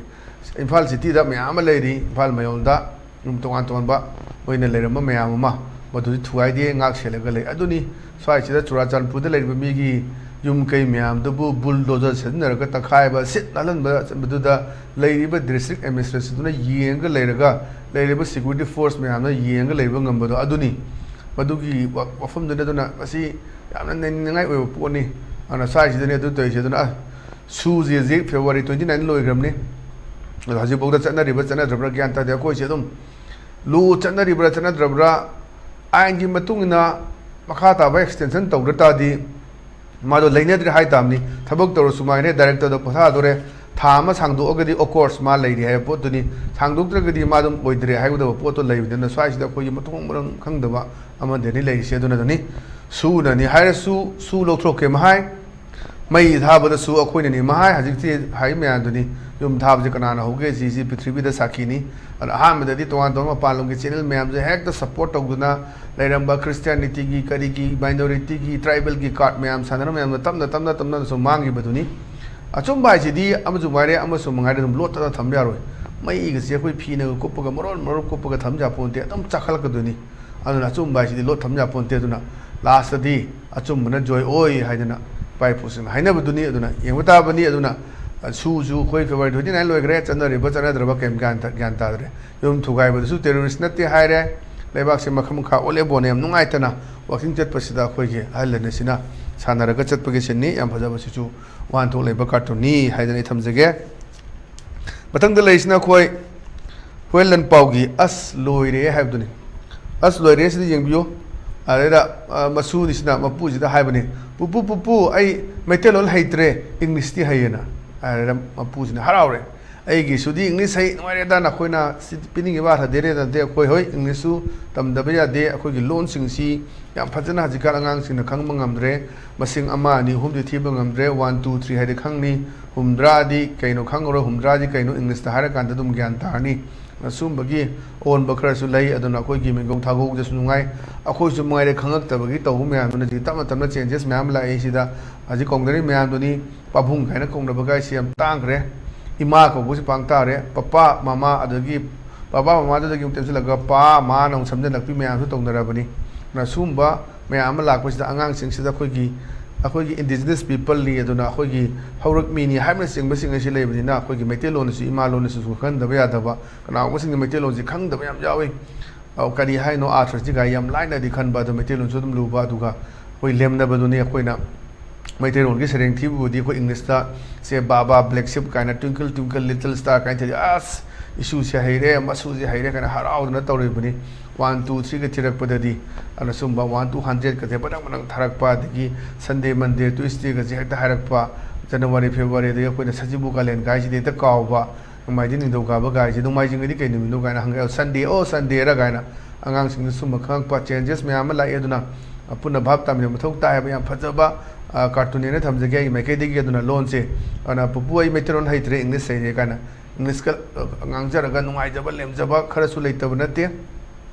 ꯏꯝꯐꯥꯜ ꯁꯤꯇꯤꯗ ꯃꯌꯥꯝ ꯑꯃ ꯂꯩꯔꯤ, ꯏꯝꯐꯥꯜ ꯃꯌꯣꯜꯗ ꯌꯨꯝ ꯇꯣꯉꯥꯟ ꯇꯣꯉꯥꯟꯕ ꯑꯣꯏꯅ ꯂꯩꯔꯝꯕ ꯃꯌꯥꯝ ꯑꯃ, ꯃꯗꯨꯗꯤ ꯊꯨꯒꯥꯏꯗꯦ, ꯉꯥꯛ ꯁꯦꯜꯂꯒ ꯂꯩ꯫ ꯑꯗꯨꯅꯤ ꯁ꯭ꯋꯥꯏꯁꯤꯗ ꯆꯨꯔꯥꯆꯥꯟꯄꯨꯔꯗ ꯂꯩꯔꯤꯕ ꯃꯤꯒꯤ ꯌꯨꯝ ꯀꯩ ꯃꯌꯥꯝꯗꯨꯕꯨ ꯕꯨꯜꯗꯣꯖꯔ ꯁꯤꯖꯤꯟꯅꯔꯒ ꯇꯛꯈꯥꯏꯕ, ꯁꯤꯠ ꯅꯥꯜꯍꯟꯕ ꯆꯠꯄꯗꯨꯗ ꯂꯩꯔꯤꯕ ꯗꯤꯁꯇ꯭ꯔꯤꯛ ꯑꯦꯗꯃꯤꯅꯤꯁꯇ꯭ꯔꯦꯁꯟꯗꯨꯅ ꯌꯦꯡꯉꯒ ꯂꯩꯔꯒ, ꯂꯩꯔꯤꯕ ꯁꯦꯀ꯭ꯌꯨꯔꯤꯇꯤ ꯐꯣꯔꯁ ꯃꯌꯥꯝꯅ ꯌꯦꯡꯉꯒ ꯂꯩꯕ ꯉꯝꯕꯗꯣ ꯑꯗꯨꯅꯤ꯫ ꯃꯗꯨꯒꯤ ꯋꯥ-, ꯋꯥꯐꯝꯗꯨꯅꯤ꯫ ꯑꯗꯨꯅ ꯃꯁꯤ ꯌꯥꯝꯅ ꯅꯩꯅꯤꯡꯉꯥꯏ ꯑꯣꯏꯕ ꯄꯣꯠꯅꯤ꯫ ꯑꯗꯨꯅ ꯁ꯭ꯋꯥꯏꯁꯤꯗꯅꯤ ꯑꯗꯨ ꯇꯧꯔꯤꯁꯦ꯫ ꯑꯗꯨꯅ, ꯑ, ꯁꯨꯁꯤ ꯍꯧꯖꯤꯛ ꯐꯦꯕ꯭ꯔꯨꯋꯥꯔꯤ twenty nine ꯂꯣꯏꯈ꯭ꯔꯕꯅꯤ꯫ ꯑꯗꯣ ꯍꯧꯖꯤꯛꯐꯥꯎꯗ ꯆꯠꯅꯔꯤꯕ꯭ꯔꯥ ꯆꯠꯅꯗ꯭ꯔꯕ꯭ꯔꯥ ꯒ꯭ꯌꯥꯟ ꯇꯥꯗꯦ꯫ ꯑꯩꯈꯣꯏꯁꯦ ꯑꯗꯨꯝ ꯂꯣ ꯆꯠꯅꯔꯤꯕ꯭ꯔꯥ ꯆꯠꯅꯗ꯭ꯔꯕ꯭ꯔꯥ, ꯑꯥꯏꯟꯒꯤ ꯃꯇꯨꯡ ꯏꯟꯅ ꯃꯈꯥ ꯇꯥꯕ ꯑꯦꯛꯁꯇꯦꯟꯁꯟ ꯇꯧꯗ ꯇꯥꯔꯗꯤ ꯃꯥꯗꯣ ꯂꯩꯅꯗ꯭ꯔꯦ ꯍꯥꯏ ꯇꯥꯕꯅꯤ꯫ ꯊꯕꯛ ꯇꯧꯔꯁꯨ ꯃꯥꯏꯅꯦ, ꯗꯥꯏꯔꯦꯛꯇꯔꯗ ꯄꯣꯊꯥꯗꯣꯔꯦ꯫ ꯊꯥ ꯑꯃ ꯁꯥꯡꯗꯣꯛꯑꯒꯗꯤ, of course, ꯃꯥ ꯂꯩꯔꯤ ꯍꯥꯏꯕ ꯄꯣꯠꯇꯨꯅꯤ꯫ ꯁꯥꯡꯗꯣꯛꯇ꯭ꯔꯒꯗꯤ ꯃꯥ ꯑꯗꯨꯝ ꯑꯣꯏꯗ꯭ꯔꯦ ꯍꯥꯏꯒꯗꯕ ꯄꯣꯠꯇꯣ ꯂꯩꯕꯅꯤꯅ, ꯁ꯭ꯋꯥꯏꯁꯤꯗ ꯑꯩꯈꯣꯏꯒꯤ ꯃꯊꯣꯡ ꯃꯔꯝ ꯈꯪꯗꯕ ꯑꯃꯗꯅꯤ ꯂꯩꯔꯤꯁꯦ꯫ ꯑꯗꯨꯅꯗꯅꯤ ꯁꯨꯅꯅꯤ ꯍꯥꯏꯔꯁꯨ ꯁꯨ ꯂꯧꯊꯣꯛꯀꯦ ꯃꯍꯥꯏ, ꯃꯩ ꯊꯥꯕꯗꯁꯨ ꯑꯩꯈꯣꯏꯅꯅꯤ ꯃꯍꯥꯏ꯫ ꯍꯧꯖꯤꯛꯇꯤ ꯍꯥꯏ ꯃꯌꯥꯝꯗꯨꯅꯤ, ꯌꯨꯝ ꯊꯥꯕꯁꯤ ꯀꯅꯥꯅ ꯍꯧꯒꯦ? ꯁꯤꯁꯤ ꯄ꯭ꯔꯤꯊꯤꯕꯤꯗ ꯁꯥꯈꯤꯅꯤ꯫ ꯑꯗꯣ ꯑꯍꯥꯟꯕꯗꯗꯤ ꯇꯣꯉꯥꯟ ꯇꯣꯉꯥꯟꯕ ꯃꯄꯥꯟ ꯂꯝꯒꯤ ꯆꯦꯅꯦꯜ ꯃꯌꯥꯝꯁꯦ ꯍꯦꯛꯇ ꯁꯞꯄꯣꯔꯠ ꯇꯧꯗꯨꯅ ꯂꯩꯔꯝꯕ ꯈ꯭ꯔꯤꯁꯇꯤꯌꯥꯅꯤꯇꯤꯒꯤ, ꯀꯔꯤꯒꯤ, ꯃꯥꯏꯅꯣꯔꯤꯇꯤꯒꯤ, ꯇ꯭ꯔꯥꯏꯕꯦꯜꯒꯤ ꯀꯥꯔꯠ ꯃꯌꯥꯝ ꯁꯥꯟꯅꯔ ꯃꯌꯥꯝꯗꯣ ꯇꯞꯅ, ꯇꯞꯅ, ꯇꯞꯅ ꯁꯨꯝ ꯃꯥꯡꯈꯤꯕꯗꯨꯅꯤ꯫ ꯑꯆꯨꯝꯕ ꯍꯥꯏꯁꯤꯗꯤ ꯑꯃꯁꯨ ꯉꯥꯏꯔꯦ, ꯑꯃꯁꯨ ꯉꯥꯏꯔꯦ, ꯑꯗꯨꯝ ꯂꯣꯠꯇꯅ ꯊꯝꯕ ꯌꯥꯔꯣꯏ꯫ ꯃꯩꯒꯁꯦ ꯑꯩꯈꯣꯏ ꯐꯤꯅꯒ ꯀꯨꯞꯄꯒ ꯃꯔꯣꯟ ꯃꯔꯣꯟ ꯀꯨꯞꯄꯒ ꯊꯝ ꯌꯥꯄꯣꯟꯇꯦ, ꯑꯗꯨꯝ ꯆꯥꯈꯠꯂꯛꯀꯗꯣꯏꯅꯤ꯫ ꯑꯗꯨꯅ ꯑꯆꯨꯝꯕ ꯍꯥꯏꯁꯤꯗꯤ ꯂꯣꯠ ꯊꯝ ꯌꯥꯄꯣꯟꯇꯦ꯫ ꯑꯗꯨꯅ ꯂꯥꯁꯇꯗꯤ ꯑꯆꯨꯝꯕꯅ ꯖꯣꯏ ꯑꯣꯏ ꯍꯥꯏꯗꯅ ꯏꯄꯥ ꯏꯄꯨꯁꯤꯡꯅ ꯍꯥꯏꯅꯕꯗꯨꯅꯤ꯫ ꯑꯗꯨꯅ ꯌꯦꯡꯕ ꯇꯥꯕꯅꯤ꯫ ꯑꯗꯨꯅ, ꯁꯨꯁꯨ ꯑꯩꯈꯣꯏ February twenty nine ꯂꯣꯏꯈ꯭ꯔꯦ, ꯆꯠꯅꯔꯤꯕ ꯆꯠꯅꯗ꯭ꯔꯕ ꯀꯩꯝ ꯒ꯭ꯌꯥꯟ ꯇꯥ-, ꯒ꯭ꯌꯥꯟ ꯇꯥꯗ꯭ꯔꯦ꯫ ꯌꯨꯝ ꯊꯨꯒꯥꯏꯕꯗꯁꯨ terrorist ꯅꯠꯇꯦ ꯍꯥꯏꯔꯦ꯫ ꯂꯩꯕꯥꯛꯁꯦ ꯃꯈꯜ ꯃꯈꯥ ꯑꯣꯜꯂꯦꯕꯣꯅ ꯌꯥꯝ ꯅꯨꯡꯉꯥꯏꯇꯅ ꯋꯥꯛꯀꯤꯡ ꯆꯠꯄꯁꯤꯗ ꯑꯩꯈꯣꯏꯒꯤ ꯑꯍꯜ ꯂꯃꯟꯁꯤꯅ ꯁꯥꯟꯅꯔꯒ ꯆꯠꯄꯒꯤ ꯁꯤꯟꯅꯤ꯫ ꯌꯥꯝ ꯐꯖꯕꯁꯤꯁꯨ ꯋꯥꯍꯟꯊꯣꯛ ꯂꯩꯕ ꯀꯥꯔꯇꯨꯟꯅꯤ ꯍꯥꯏꯗꯅ ꯑꯩ ꯊꯝꯖꯒꯦ꯫ ꯃꯊꯪꯗ ꯂꯩꯔꯤꯁꯤꯅ ꯑꯩꯈꯣꯏ ꯍꯨꯌꯦꯟ ꯂꯟꯄꯥꯎꯒꯤ "ꯑꯁ ꯂꯣꯏꯔꯦ" ꯍꯥꯏꯕꯗꯨꯅꯤ꯫ "ꯑꯁ ꯂꯣꯏꯔꯦ" ꯁꯤꯗ ꯌꯦꯡꯕꯤꯌꯨ꯫ ꯑꯗꯩꯗ, ꯑ, ꯃꯁꯨꯅꯤꯁꯤꯅ ꯃꯄꯨꯁꯤꯗ ꯍꯥꯏꯕꯅꯤ, "ꯄꯨꯄꯨ, ꯄꯨꯄꯨ, ꯑꯩ ꯃꯩꯇꯩꯂꯣꯟ ꯍꯩꯇ꯭ꯔꯦ, English ꯇꯤ ꯍꯩꯌꯦꯅ"꯫ ꯍꯥꯏꯔꯦ ꯃꯄꯨꯁꯤꯅ ꯍꯔꯥꯎꯔꯦ꯫ "ꯑꯩꯒꯤꯁꯨꯗꯤ English ꯍꯩ, ꯅꯨꯡꯉꯥꯏꯔꯦꯗ, ꯅꯈꯣꯏꯅ ꯁꯤ ꯄꯤꯅꯤꯡꯉꯤꯕ ꯑꯥꯔꯊ ꯗꯦꯔꯦꯗꯅꯗꯤ ꯑꯩꯈꯣꯏ, ꯍꯣꯏ, English ꯁꯨ ꯇꯝꯗꯕ ꯌꯥꯗꯦ, ꯑꯩꯈꯣꯏꯒꯤ ꯂꯣꯟꯁꯤꯡꯁꯤ ꯌꯥꯝ ꯐꯖꯅ ꯍꯧꯖꯤꯛꯀꯥꯟ ꯑꯉꯥꯡꯁꯤꯡꯅ ꯈꯪꯕ ꯉꯝꯗ꯭ꯔꯦ, ꯃꯁꯤꯡ ꯑꯃ, ꯑꯅꯤ, ꯑꯍꯨꯝꯗꯤ ꯊꯤꯕ ꯉꯝꯗ꯭ꯔꯦ, one, two, three ꯍꯥꯏꯗꯤ ꯈꯪꯅꯤ, ꯍꯨꯝꯗ꯭ꯔꯥꯗꯤ ꯀꯩꯅꯣ ꯈꯪꯉꯔꯣꯏ, ꯍꯨꯝꯗ꯭ꯔꯥꯗꯤ ꯀꯩꯅꯣ English ꯇ ꯍꯥꯏꯔꯀꯥꯟꯗ ꯑꯗꯨꯝ ꯒ꯭ꯌꯥꯟ ꯇꯥꯔꯅꯤ"꯫ ꯑꯁꯨꯝꯕꯒꯤ ꯑꯑꯣꯟꯕ ꯈꯔꯁꯨ ꯂꯩ꯫ ꯑꯗꯨꯅ ꯑꯩꯈꯣꯏꯒꯤ ꯃꯤꯡꯒꯧ ꯊꯥꯒꯧꯗꯁꯨ ꯅꯨꯡꯉꯥꯏ, ꯑꯩꯈꯣꯏꯁꯨ ꯃꯉꯥꯏꯔꯦ ꯈꯪꯉꯛꯇꯕꯒꯤ ꯇꯧꯕ ꯃꯌꯥꯝꯗꯨꯅ ꯍꯧꯖꯤꯛ ꯇꯞꯅ ꯇꯞꯅ changes ꯃꯌꯥꯝ ꯂꯥꯛꯏ꯫ ꯁꯤꯗ ꯍꯧꯖꯤꯛ ꯀꯧꯅꯔꯤ ꯃꯌꯥꯝꯗꯨꯅꯤ, ꯄꯥꯕꯨꯡ ꯀꯥꯏꯅ ꯀꯧꯅꯕ ꯒꯥꯏꯁꯤ ꯌꯥꯝ ꯇꯥꯡꯈ꯭ꯔꯦ꯫ ꯏꯃꯥ ꯀꯧꯕꯁꯤ ꯄꯥꯡ ꯇꯥꯔꯦ, ꯄꯄꯥ, ꯃꯃꯥ, ꯑꯗꯒꯤ ꯄꯄꯥ ꯃꯃꯥꯗꯨꯗꯒꯤ ꯑꯃꯨꯛ ꯇꯦꯟꯁꯤꯜꯂꯒ ꯄꯥ, ꯃꯥꯅ ꯑꯃꯨꯛ ꯁꯝꯖꯜꯂꯛꯄꯤ ꯃꯌꯥꯝꯁꯨ ꯇꯧꯅꯔꯕꯅꯤ꯫ ꯑꯗꯨꯅ ꯁꯨꯝꯕ ꯃꯌꯥꯝ ꯑꯃ ꯂꯥꯛꯄꯁꯤꯗ ꯑꯉꯥꯡꯁꯤꯡꯁꯤꯗ ꯑꯩꯈꯣꯏꯒꯤ, ꯑꯩꯈꯣꯏꯒꯤ indigenous people ꯅꯤ, ꯑꯗꯨꯅ ꯑꯩꯈꯣꯏꯒꯤ ꯍꯧꯔꯛꯃꯤꯅꯤ ꯍꯥꯏꯕꯅꯆꯤꯡꯕꯁꯤꯡ ꯑꯁꯤ ꯂꯩꯕꯅꯤꯅ ꯑꯩꯈꯣꯏꯒꯤ ꯃꯩꯇꯩꯂꯣꯟ ꯑꯁꯤ ꯏꯃꯥ ꯂꯣꯟ ꯑꯁꯤꯁꯨ ꯈꯪꯍꯟꯗꯕ ꯌꯥꯗꯕ꯫ ꯀꯅꯥꯒꯨꯝꯕꯁꯤꯡꯅ ꯃꯩꯇꯩꯂꯣꯟꯁꯤ ꯈꯪꯗꯕ ꯌꯥꯝ ꯌꯥꯎꯏ꯫ ꯑꯧ, ꯀꯔꯤ ꯍꯥꯏꯅꯣ ꯑꯥꯔꯊꯁꯤ ꯀꯥꯏ ꯌꯥꯝ ꯂꯥꯏꯅꯗꯤ ꯈꯟꯕ, ꯑꯗꯣ ꯃꯩꯇꯩꯂꯣꯟꯁꯨ ꯑꯗꯨꯝ ꯂꯨꯕ, ꯑꯗꯨꯒ ꯑꯩꯈꯣꯏ ꯂꯦꯝꯅꯕꯗꯨꯅꯤ꯫ ꯑꯩꯈꯣꯏꯅ ꯃꯩꯇꯩꯂꯣꯟꯒꯤ ꯁꯩꯔꯦꯡ ꯊꯤꯕꯕꯨꯗꯤ ꯑꯩꯈꯣꯏ English ꯇ ꯁꯦ "ꯕꯥꯕꯥ Black Sheep" ꯀꯥꯏꯅ, "Twinkle Twinkle Little Star" ꯀꯥꯏꯅ ꯊꯤꯔꯗꯤ, "ꯑꯁ, ꯏꯁꯨꯁꯦ ꯍꯩꯔꯦ, ꯃꯁꯨꯁꯦ ꯍꯩꯔꯦ" ꯀꯥꯏꯅ ꯍꯔꯥꯎꯗꯅ ꯇꯧꯔꯤꯕꯅꯤ꯫ One, two, three ꯒ ꯊꯤꯔꯛꯄꯗꯗꯤ, ꯑꯗꯨꯅ ꯁꯨꯝꯕ one to hundred ꯀꯁꯦ ꯕꯗꯪ ꯕꯗꯪ ꯊꯥꯔꯛꯄ, ꯑꯗꯒꯤ Sunday, Monday, Tuesday ꯒꯁꯦ ꯍꯦꯛꯇ ꯍꯥꯏꯔꯛꯄ, January, February ꯗꯒꯤ ꯑꯩꯈꯣꯏꯅ ꯁꯖꯤꯕꯨ ꯀꯥꯂꯦꯟ ꯀꯥꯏꯁꯤꯗꯤ ꯍꯦꯛꯇ ꯀꯥꯎꯕ, ꯅꯣꯡꯃꯥꯏꯖꯤꯡ, ꯅꯤꯡꯊꯧꯀꯥꯕ ꯀꯥꯏꯁꯦ, "ꯅꯣꯡꯃꯥꯏꯖꯤꯡ ꯑꯗꯤ ꯀꯩ ꯅꯨꯃꯤꯠꯅꯣ?" ꯀꯥꯏꯅ ꯍꯪꯉꯛꯑꯦ, "Sunday, ꯑꯣ, Sunday ꯔ?" ꯀꯥꯏꯅ ꯑꯉꯥꯡꯁꯤꯡꯗ ꯁꯨꯝꯕ ꯈꯪꯉꯛꯄ changes ꯃꯌꯥꯝ ꯑꯃ ꯂꯥꯛꯑꯦ꯫ ꯑꯗꯨꯅ ꯑꯄꯨꯟꯅ ꯚꯥꯞ ꯇꯥꯃꯤꯟꯅꯕ ꯃꯊꯧ ꯇꯥꯏ ꯍꯥꯏꯕ ꯌꯥꯝ ꯐꯖꯕ, ꯑ, ꯀꯥꯔꯇꯨꯟꯅꯦꯅ ꯊꯝꯖꯒꯦ ꯑꯩꯒꯤ ꯃꯥꯏꯀꯩꯗꯒꯤ꯫ ꯑꯗꯨꯅ ꯂꯣꯟꯁꯦ, ꯑꯗꯨꯅ "ꯄꯨꯄꯨ, ꯑꯩ ꯃꯩꯇꯩꯂꯣꯟ ꯍꯩꯇ꯭ꯔꯦ, English ꯍꯩꯔꯦ" ꯀꯥꯏꯅ English ꯀ, ꯑ, ꯉꯥꯡꯖꯔꯒ ꯅꯨꯡꯉꯥꯏꯖꯕ, ꯂꯦꯝꯖꯕ ꯈꯔꯁꯨ ꯂꯩꯇꯕ ꯅꯠꯇꯦ꯫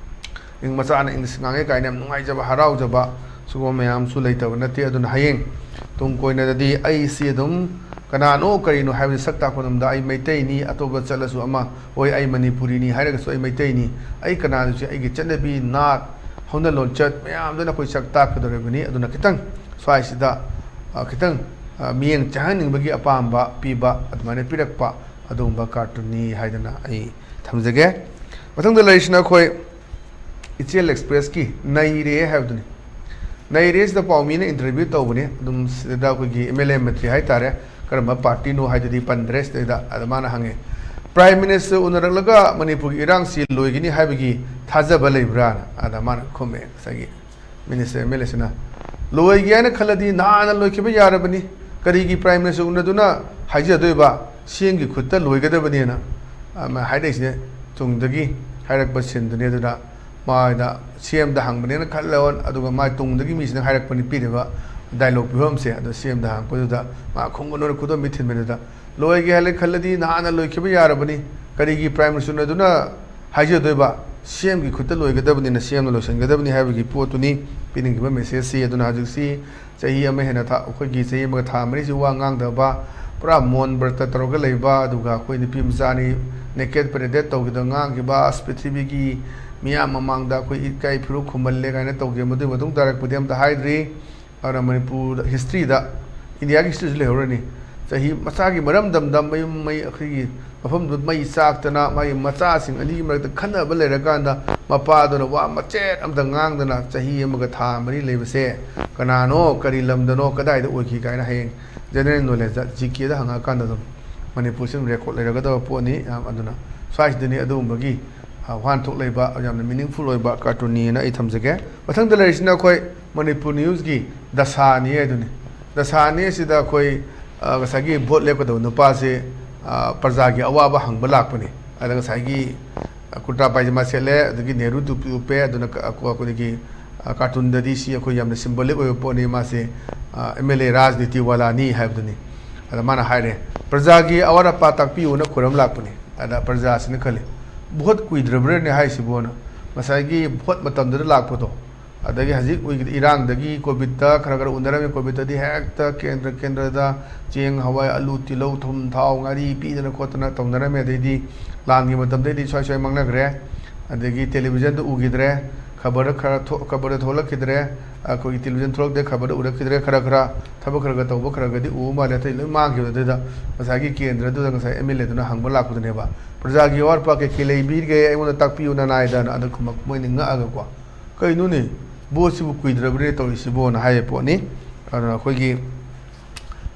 ꯏꯪ-, ꯃꯆꯥꯅ English ꯉꯥꯡꯉꯦ ꯀꯥꯏꯅ ꯌꯥꯝ ꯅꯨꯡꯉꯥꯏꯖꯕ, ꯍꯔꯥꯎꯖꯕ, ꯁꯤꯒꯨꯝꯕ ꯃꯌꯥꯝꯁꯨ ꯂꯩꯇꯕ ꯅꯠꯇꯦ꯫ ꯑꯗꯨꯅ ꯍꯌꯦꯡ ꯇꯨꯡ ꯀꯣꯏꯅꯗꯗꯤ ꯑꯩꯁꯤ ꯑꯗꯨꯝ ꯀꯅꯥꯅꯣ ꯀꯔꯤꯅꯣ ꯍꯥꯏꯕꯁꯤ ꯁꯛ ꯇꯥꯛꯄ ꯃꯇꯝꯗ ꯑꯩ ꯃꯩꯇꯩꯅꯤ, ꯑꯇꯣꯞꯄ ꯆꯠꯂꯁꯨ ꯑꯃ, ꯍꯣꯏ, ꯑꯩ ꯃꯅꯤꯄꯨꯔꯤꯅꯤ ꯍꯥꯏꯔꯒꯁꯨ ꯑꯩ ꯃꯩꯇꯩꯅꯤ, ꯑꯩ ꯀꯅꯥꯅꯣꯁꯤ ꯑꯩꯒꯤ ꯆꯠꯅꯕꯤ, ꯅꯥꯠ, ꯍꯧꯅ ꯂꯣꯟꯆꯠ ꯃꯌꯥꯝꯗꯨꯅ ꯑꯩꯈꯣꯏ ꯁꯛ ꯇꯥꯛꯀꯗꯧꯔꯤꯕꯅꯤ꯫ ꯑꯗꯨꯅ ꯈꯤꯇꯪ ꯁ꯭ꯋꯥꯏꯁꯤꯗ, ꯑ, ꯈꯤꯇꯪ ꯃꯤꯠꯌꯦꯡ ꯆꯪꯍꯟꯅꯤꯡꯕꯒꯤ ꯑꯄꯥꯝꯕ ꯄꯤꯕ, ꯑꯗꯨꯃꯥꯏꯅ ꯄꯤꯔꯛꯄ ꯑꯗꯨꯒꯨꯝꯕ ꯀꯥꯔꯇꯨꯟꯅꯤ ꯍꯥꯏꯗꯅ ꯑꯩ ꯊꯝꯖꯒꯦ꯫ ꯃꯊꯪꯗ ꯂꯩꯔꯤꯁꯤꯅ ꯑꯩꯈꯣꯏ ꯏꯆꯦꯜ ꯑꯦꯛꯁꯄ꯭ꯔꯦꯁꯀꯤ ꯅꯩꯔꯦ ꯍꯥꯏꯕꯗꯨꯅꯤ꯫ ꯅꯩꯔꯦꯁꯤꯗ ꯄꯥꯎꯃꯤꯅ ꯏꯟꯇꯔꯚ꯭ꯌꯨ ꯇꯧꯕꯅꯤ꯫ ꯑꯗꯨꯝ ꯁꯤꯗ ꯑꯩꯈꯣꯏꯒꯤ ꯑꯦꯝ ꯑꯦꯜ ꯑꯦ ꯃꯟꯇ꯭ꯔꯤ ꯍꯥꯏꯇꯥꯔꯦ, ꯀꯔꯝꯕ ꯄꯥꯔꯇꯤꯅꯣ ꯍꯥꯏꯗꯨꯗꯤ ꯄꯟꯗ꯭ꯔꯦ꯫ ꯁꯤꯗꯩꯗ ꯑꯗ ꯃꯥꯅ ꯍꯪꯉꯦ, "ꯄ꯭ꯔꯥꯏꯝ ꯃꯤꯅꯤꯁꯇꯔ ꯎꯅꯔꯛꯂꯒ ꯃꯅꯤꯄꯨꯔꯒꯤ ꯏꯔꯥꯡꯁꯤ ꯂꯣꯏꯒꯅꯤ ꯍꯥꯏꯕꯒꯤ ꯊꯥꯖꯕ ꯂꯩꯕ꯭ꯔꯥꯅ?" ꯑꯗ ꯃꯥꯅ ꯈꯨꯝꯃꯦ, ꯉꯁꯥꯏꯒꯤ ꯃꯤꯅꯤꯁꯇꯔ ꯑꯦꯝ ꯑꯦꯜ ꯑꯦꯁꯤꯅ, "ꯂꯣꯏꯒꯦ ꯍꯥꯏꯅ ꯈꯜꯂꯗꯤ ꯅꯍꯥꯟꯅ ꯂꯣꯏꯈꯤꯕ ꯌꯥꯔꯕꯅꯤ꯫ ꯀꯔꯤꯒꯤ ꯄ꯭ꯔꯥꯏꯝ ꯃꯤꯅꯤꯁꯇꯔ ꯎꯅꯗꯨꯅ ꯍꯥꯏꯖꯗꯣꯏꯕ? ꯁꯤ ꯑꯦꯝꯒꯤ ꯈꯨꯠꯇ ꯂꯣꯏꯒꯗꯕꯅꯦꯅ" ꯑꯃ ꯍꯥꯏꯔꯛꯏꯁꯤꯅꯦ꯫ ꯇꯨꯡꯗꯒꯤ ꯍꯥꯏꯔꯛꯄ ꯁꯤꯟꯗꯨꯅꯤ꯫ ꯑꯗꯨꯅ ꯃꯥꯗ ꯁꯤ ꯑꯦꯝꯗ ꯍꯪꯕꯅꯦꯅ ꯈꯜꯂꯣ, ꯑꯗꯨꯒ ꯃꯥ ꯇꯨꯡꯗꯒꯤ ꯃꯤꯁꯤꯅ ꯍꯥꯏꯔꯛꯄꯅꯤ ꯄꯤꯔꯤꯕ ꯗꯥꯏꯂꯣꯛ ꯄꯤꯐꯝꯁꯦ꯫ ꯑꯗꯣ ꯁꯤ ꯑꯦꯝꯗ ꯍꯪꯉꯛꯄꯗꯨꯗ ꯃꯥ ꯈꯨꯡꯒꯪ ꯑꯣꯏꯅ ꯈꯨꯗꯣꯝꯕꯤ ꯊꯤꯟꯕꯗꯨꯗ, "ꯂꯣꯏꯒꯦ ꯍꯥꯏꯅ ꯈꯜꯂꯗꯤ ꯅꯍꯥꯟꯅ ꯂꯣꯏꯈꯤꯕ ꯌꯥꯔꯕꯅꯤ꯫ ꯀꯔꯤꯒꯤ ꯄ꯭ꯔꯥꯏꯝ ꯃꯤꯅꯤꯁꯇꯔ ꯎꯅꯗꯨꯅ ꯍꯥꯏꯖꯗꯣꯏꯕ? ꯁꯤ ꯑꯦꯝꯒꯤ ꯈꯨꯠꯇ ꯂꯣꯏꯒꯗꯕꯅꯤꯅ ꯁꯤ ꯑꯦꯝꯅ ꯂꯣꯏꯁꯤꯟꯒꯗꯕꯅꯤ" ꯍꯥꯏꯕꯒꯤ ꯄꯣꯠꯇꯨꯅꯤ ꯄꯤꯅꯤꯡꯉꯤꯕ ꯃꯦꯁꯦꯖꯁꯤ꯫ ꯑꯗꯨꯅ ꯍꯧꯖꯤꯛꯁꯤ ꯆꯍꯤ ꯑꯃ ꯍꯦꯟꯅ ꯊꯥ, ꯑꯩꯈꯣꯏꯒꯤ ꯆꯍꯤ ꯑꯃꯒ ꯊꯥ ꯃꯔꯤꯁꯤ ꯋꯥ ꯉꯥꯡꯗꯕ, ꯄꯨꯔꯥ ꯃꯣꯟ ꯕ꯭ꯔꯇ ꯇꯧꯔꯒ ꯂꯩꯕ, ꯑꯗꯨꯒ ꯑꯩꯈꯣꯏ ꯅꯨꯄꯤ ꯃꯆꯥꯅꯤ ꯅꯦꯀꯦꯠ ꯄꯦꯔꯦꯗꯦꯠ ꯇꯧꯈꯤꯗ ꯉꯥꯡꯈꯤꯕ, ꯑꯁ, ꯄ꯭ꯔꯤꯊꯤꯕꯤꯒꯤ ꯃꯤꯌꯥꯝ ꯃꯃꯥꯡꯗ ꯑꯩꯈꯣꯏ ꯏꯀꯥꯏ ꯐꯤꯔꯨꯛ ꯈꯨꯝꯍꯜꯂꯦ ꯀꯥꯏꯅ ꯇꯧꯈꯤꯕ, ꯃꯗꯨꯒꯤ ꯃꯇꯨꯡ ꯇꯥꯔꯛꯄꯗꯤ ꯑꯝꯇ ꯍꯥꯏꯗ꯭ꯔꯤ꯫ ꯑꯗꯨꯅ ꯃꯅꯤꯄꯨꯔꯗ ꯍꯤꯁꯇ꯭ꯔꯤꯗ, ꯏꯟꯗꯤꯌꯥꯒꯤ ꯍꯤꯁꯇ꯭ꯔꯤꯁꯨ ꯂꯩꯍꯧꯔꯅꯤ꯫ ꯆꯍꯤ ꯃꯆꯥꯒꯤ ꯃꯔꯝꯗꯝꯗ ꯃꯌꯨꯝ ꯃꯩ, ꯑꯩꯈꯣꯏꯒꯤ ꯃꯐꯝꯗꯨ ꯃꯩ ꯆꯥꯛꯇꯅ, ꯃꯥꯒꯤ ꯃꯆꯥꯁꯤꯡ ꯑꯅꯤꯒꯤ ꯃꯔꯛꯇ ꯈꯟꯅꯕ ꯂꯩꯔꯀꯥꯟꯗ ꯃꯄꯥꯗꯨꯅ ꯋꯥ ꯃꯆꯦꯠ ꯑꯝꯇ ꯉꯥꯡꯗꯅ ꯆꯍꯤ ꯑꯃꯒ ꯊꯥ ꯃꯔꯤ ꯂꯩꯕꯁꯦ ꯀꯅꯥꯅꯣ, ꯀꯔꯤ ꯂꯝꯗꯅꯣ, ꯀꯗꯥꯏꯗ ꯑꯣꯏꯈꯤ ꯀꯥꯏꯅ ꯍꯌꯦꯡ ꯖꯦꯅꯔꯦꯜ ꯅꯣꯂꯦꯖꯇ, ꯖꯤ ꯀꯦꯗ ꯍꯪꯉꯛꯑꯀꯥꯟꯗ ꯑꯗꯨꯝ ꯃꯅꯤꯄꯨꯔꯁꯤ ꯑꯗꯨꯝ ꯔꯦꯀꯣꯔꯠ ꯂꯩꯔꯒꯗꯕ ꯄꯣꯠꯅꯤ꯫ ꯌꯥꯝ, ꯑꯗꯨꯅ ꯁ꯭ꯋꯥꯏꯁꯤꯗꯅꯤ ꯑꯗꯨꯒꯨꯝꯕꯒꯤ, ꯑ, ꯋꯥꯍꯟꯊꯣꯛ ꯂꯩꯕ, ꯌꯥꯝꯅ ꯃꯤꯅꯤꯡꯐꯨꯜ ꯑꯣꯏꯕ ꯀꯥꯔꯇꯨꯟꯅꯤꯅ ꯑꯩ ꯊꯝꯖꯒꯦ꯫ ꯃꯊꯪꯗ ꯂꯩꯔꯤꯁꯤꯅ ꯑꯩꯈꯣꯏ ꯃꯅꯤꯄꯨꯔ ꯅ꯭ꯌꯨꯁꯀꯤ ꯗꯁꯥꯅꯤ ꯍꯥꯏꯗꯨꯅꯤ꯫ ꯗꯁꯥꯅꯤ ꯑꯁꯤꯗ ꯑꯩꯈꯣꯏ, ꯑ, ꯉꯁꯥꯏꯒꯤ ꯚꯣꯠ ꯂꯦꯞꯀꯗꯕ ꯅꯨꯄꯥꯁꯦ, ꯑ, ꯄ꯭ꯔꯖꯥꯒꯤ ꯑꯋꯥꯕ ꯍꯪꯕ ꯂꯥꯛꯄꯅꯤ꯫ ꯑꯗ ꯉꯁꯥꯏꯒꯤ, ꯑ, ꯀꯨꯔꯇꯥ ꯄꯥꯏꯖꯃꯥ ꯁꯦꯠꯂꯦ, ꯑꯗꯒꯤ ꯅꯦꯍꯔꯨ ꯇꯨꯄꯤ ꯎꯞꯄꯦ, ꯑꯗꯨꯅ ꯀ-, ꯑꯩꯈꯣꯏꯒꯤ, ꯑ, ꯀꯥꯔꯇꯨꯟꯗꯗꯤ ꯁꯤ ꯑꯩꯈꯣꯏ ꯌꯥꯝꯅ ꯁꯤꯝꯕꯣꯂꯤꯛ ꯑꯣꯏꯕ ꯄꯣꯠꯅꯤ꯫ ꯃꯥꯁꯦ, ꯑ, ꯑꯦꯝ ꯑꯦꯜ ꯑꯦ ꯔꯥꯖꯅꯤꯇꯤ ꯋꯥꯂꯥꯅꯤ ꯍꯥꯏꯕꯗꯨꯅꯤ꯫ ꯑꯗ ꯃꯥꯅ ꯍꯥꯏꯔꯦ, "ꯄ꯭ꯔꯖꯥꯒꯤ ꯑꯋꯥꯠ ꯑꯄꯥ ꯇꯥꯛꯄꯤꯌꯨꯅ ꯈꯨꯔꯝ ꯂꯥꯛꯄꯅꯤ"꯫ ꯑꯗ ꯄ꯭ꯔꯖꯥꯁꯤꯅ ꯈꯜꯂꯤ, "ꯚꯣꯠ ꯀꯨꯏꯗ꯭ꯔꯕ꯭ꯔꯅꯦ ꯍꯥꯏꯁꯤꯕꯣꯅ"꯫ ꯉꯁꯥꯏꯒꯤ ꯚꯣꯠ ꯃꯇꯝꯗꯨꯗ ꯂꯥꯛꯄꯗꯣ, ꯑꯗꯒꯤ ꯍꯧꯖꯤꯛ ꯑꯣꯏꯒꯤꯗ ꯏꯔꯥꯡꯗꯒꯤ ꯀꯣꯚꯤꯠꯇ ꯈꯔ ꯈꯔ ꯎꯅꯔꯝꯃꯤ꯫ ꯀꯣꯚꯤꯠꯇꯗꯤ ꯍꯦꯛꯇ ꯀꯦꯟꯗ꯭ꯔ ꯀꯦꯟꯗ꯭ꯔꯗ ꯆꯦꯡ, ꯍꯋꯥꯏ, ꯑꯂꯨ, ꯇꯤꯜꯍꯧ, ꯊꯨꯝ, ꯊꯥꯎ, ꯉꯥꯔꯤ ꯄꯤꯗꯅ ꯈꯣꯠꯇꯅ ꯇꯧꯅꯔꯝꯃꯤ꯫ ꯑꯗꯩꯗꯤ ꯂꯥꯟꯒꯤ ꯃꯇꯝꯗꯩꯗꯤ ꯁ꯭ꯋꯥꯏ ꯁ꯭ꯋꯥꯏ ꯃꯥꯡꯅꯈ꯭ꯔꯦ꯫ ꯑꯗꯒꯤ ꯇꯦꯂꯤꯚꯤꯖꯟꯗ ꯎꯈꯤꯗ꯭ꯔꯦ꯫ ꯈꯕꯔꯗ ꯈꯔ ꯊꯣꯛ- ꯈꯕꯔꯗ ꯊꯣꯛꯂꯛꯈꯤꯗ꯭ꯔꯦ, ꯑꯩꯈꯣꯏꯒꯤ ꯇꯦꯂꯤꯚꯤꯖꯟ ꯊꯣꯛꯂꯛꯇꯦ, ꯈꯕꯔꯗ ꯎꯔꯛꯈꯤꯗ꯭ꯔꯦ꯫ ꯈꯔ ꯈꯔ ꯊꯕꯛ ꯈꯔ ꯈꯔ ꯇꯧꯕ ꯈꯔ ꯈꯔꯗꯤ ꯎꯕ ꯃꯥꯜꯂꯦ, ꯑꯇꯩ ꯂꯣꯏ ꯃꯥꯡꯈꯤꯕ꯫ ꯑꯗꯨꯗ ꯉꯁꯥꯏꯒꯤ ꯀꯦꯟꯗ꯭ꯔꯗꯨꯗ ꯉꯁꯥꯏ ꯑꯦꯝ ꯑꯦꯜ ꯑꯦꯗꯨꯅ ꯍꯪꯕ ꯂꯥꯛꯄꯗꯨꯅꯦꯕ, "ꯄ꯭ꯔꯖꯥꯒꯤ ꯑꯋꯥꯠ ꯑꯄꯥ ꯀꯩ ꯀꯩ ꯂꯩꯕꯤꯔꯤꯒꯦ, ꯑꯩꯉꯣꯟꯗ ꯇꯥꯛꯄꯤꯌꯨ ꯅꯅꯥꯏꯗꯅ"꯫ ꯑꯗ ꯈꯨꯝꯃꯛ- ꯃꯣꯏꯅ ꯉꯛꯑꯒꯀꯣ, "ꯀꯩꯅꯣꯅꯦ, ꯚꯣꯠꯁꯤꯕꯨ ꯀꯨꯏꯗ꯭ꯔꯕꯅꯦ ꯇꯧꯔꯤꯁꯤꯕꯣꯅ" ꯍꯥꯏꯕ ꯄꯣꯠꯅꯤ꯫ ꯑꯗꯨꯅ ꯑꯩꯈꯣꯏꯒꯤ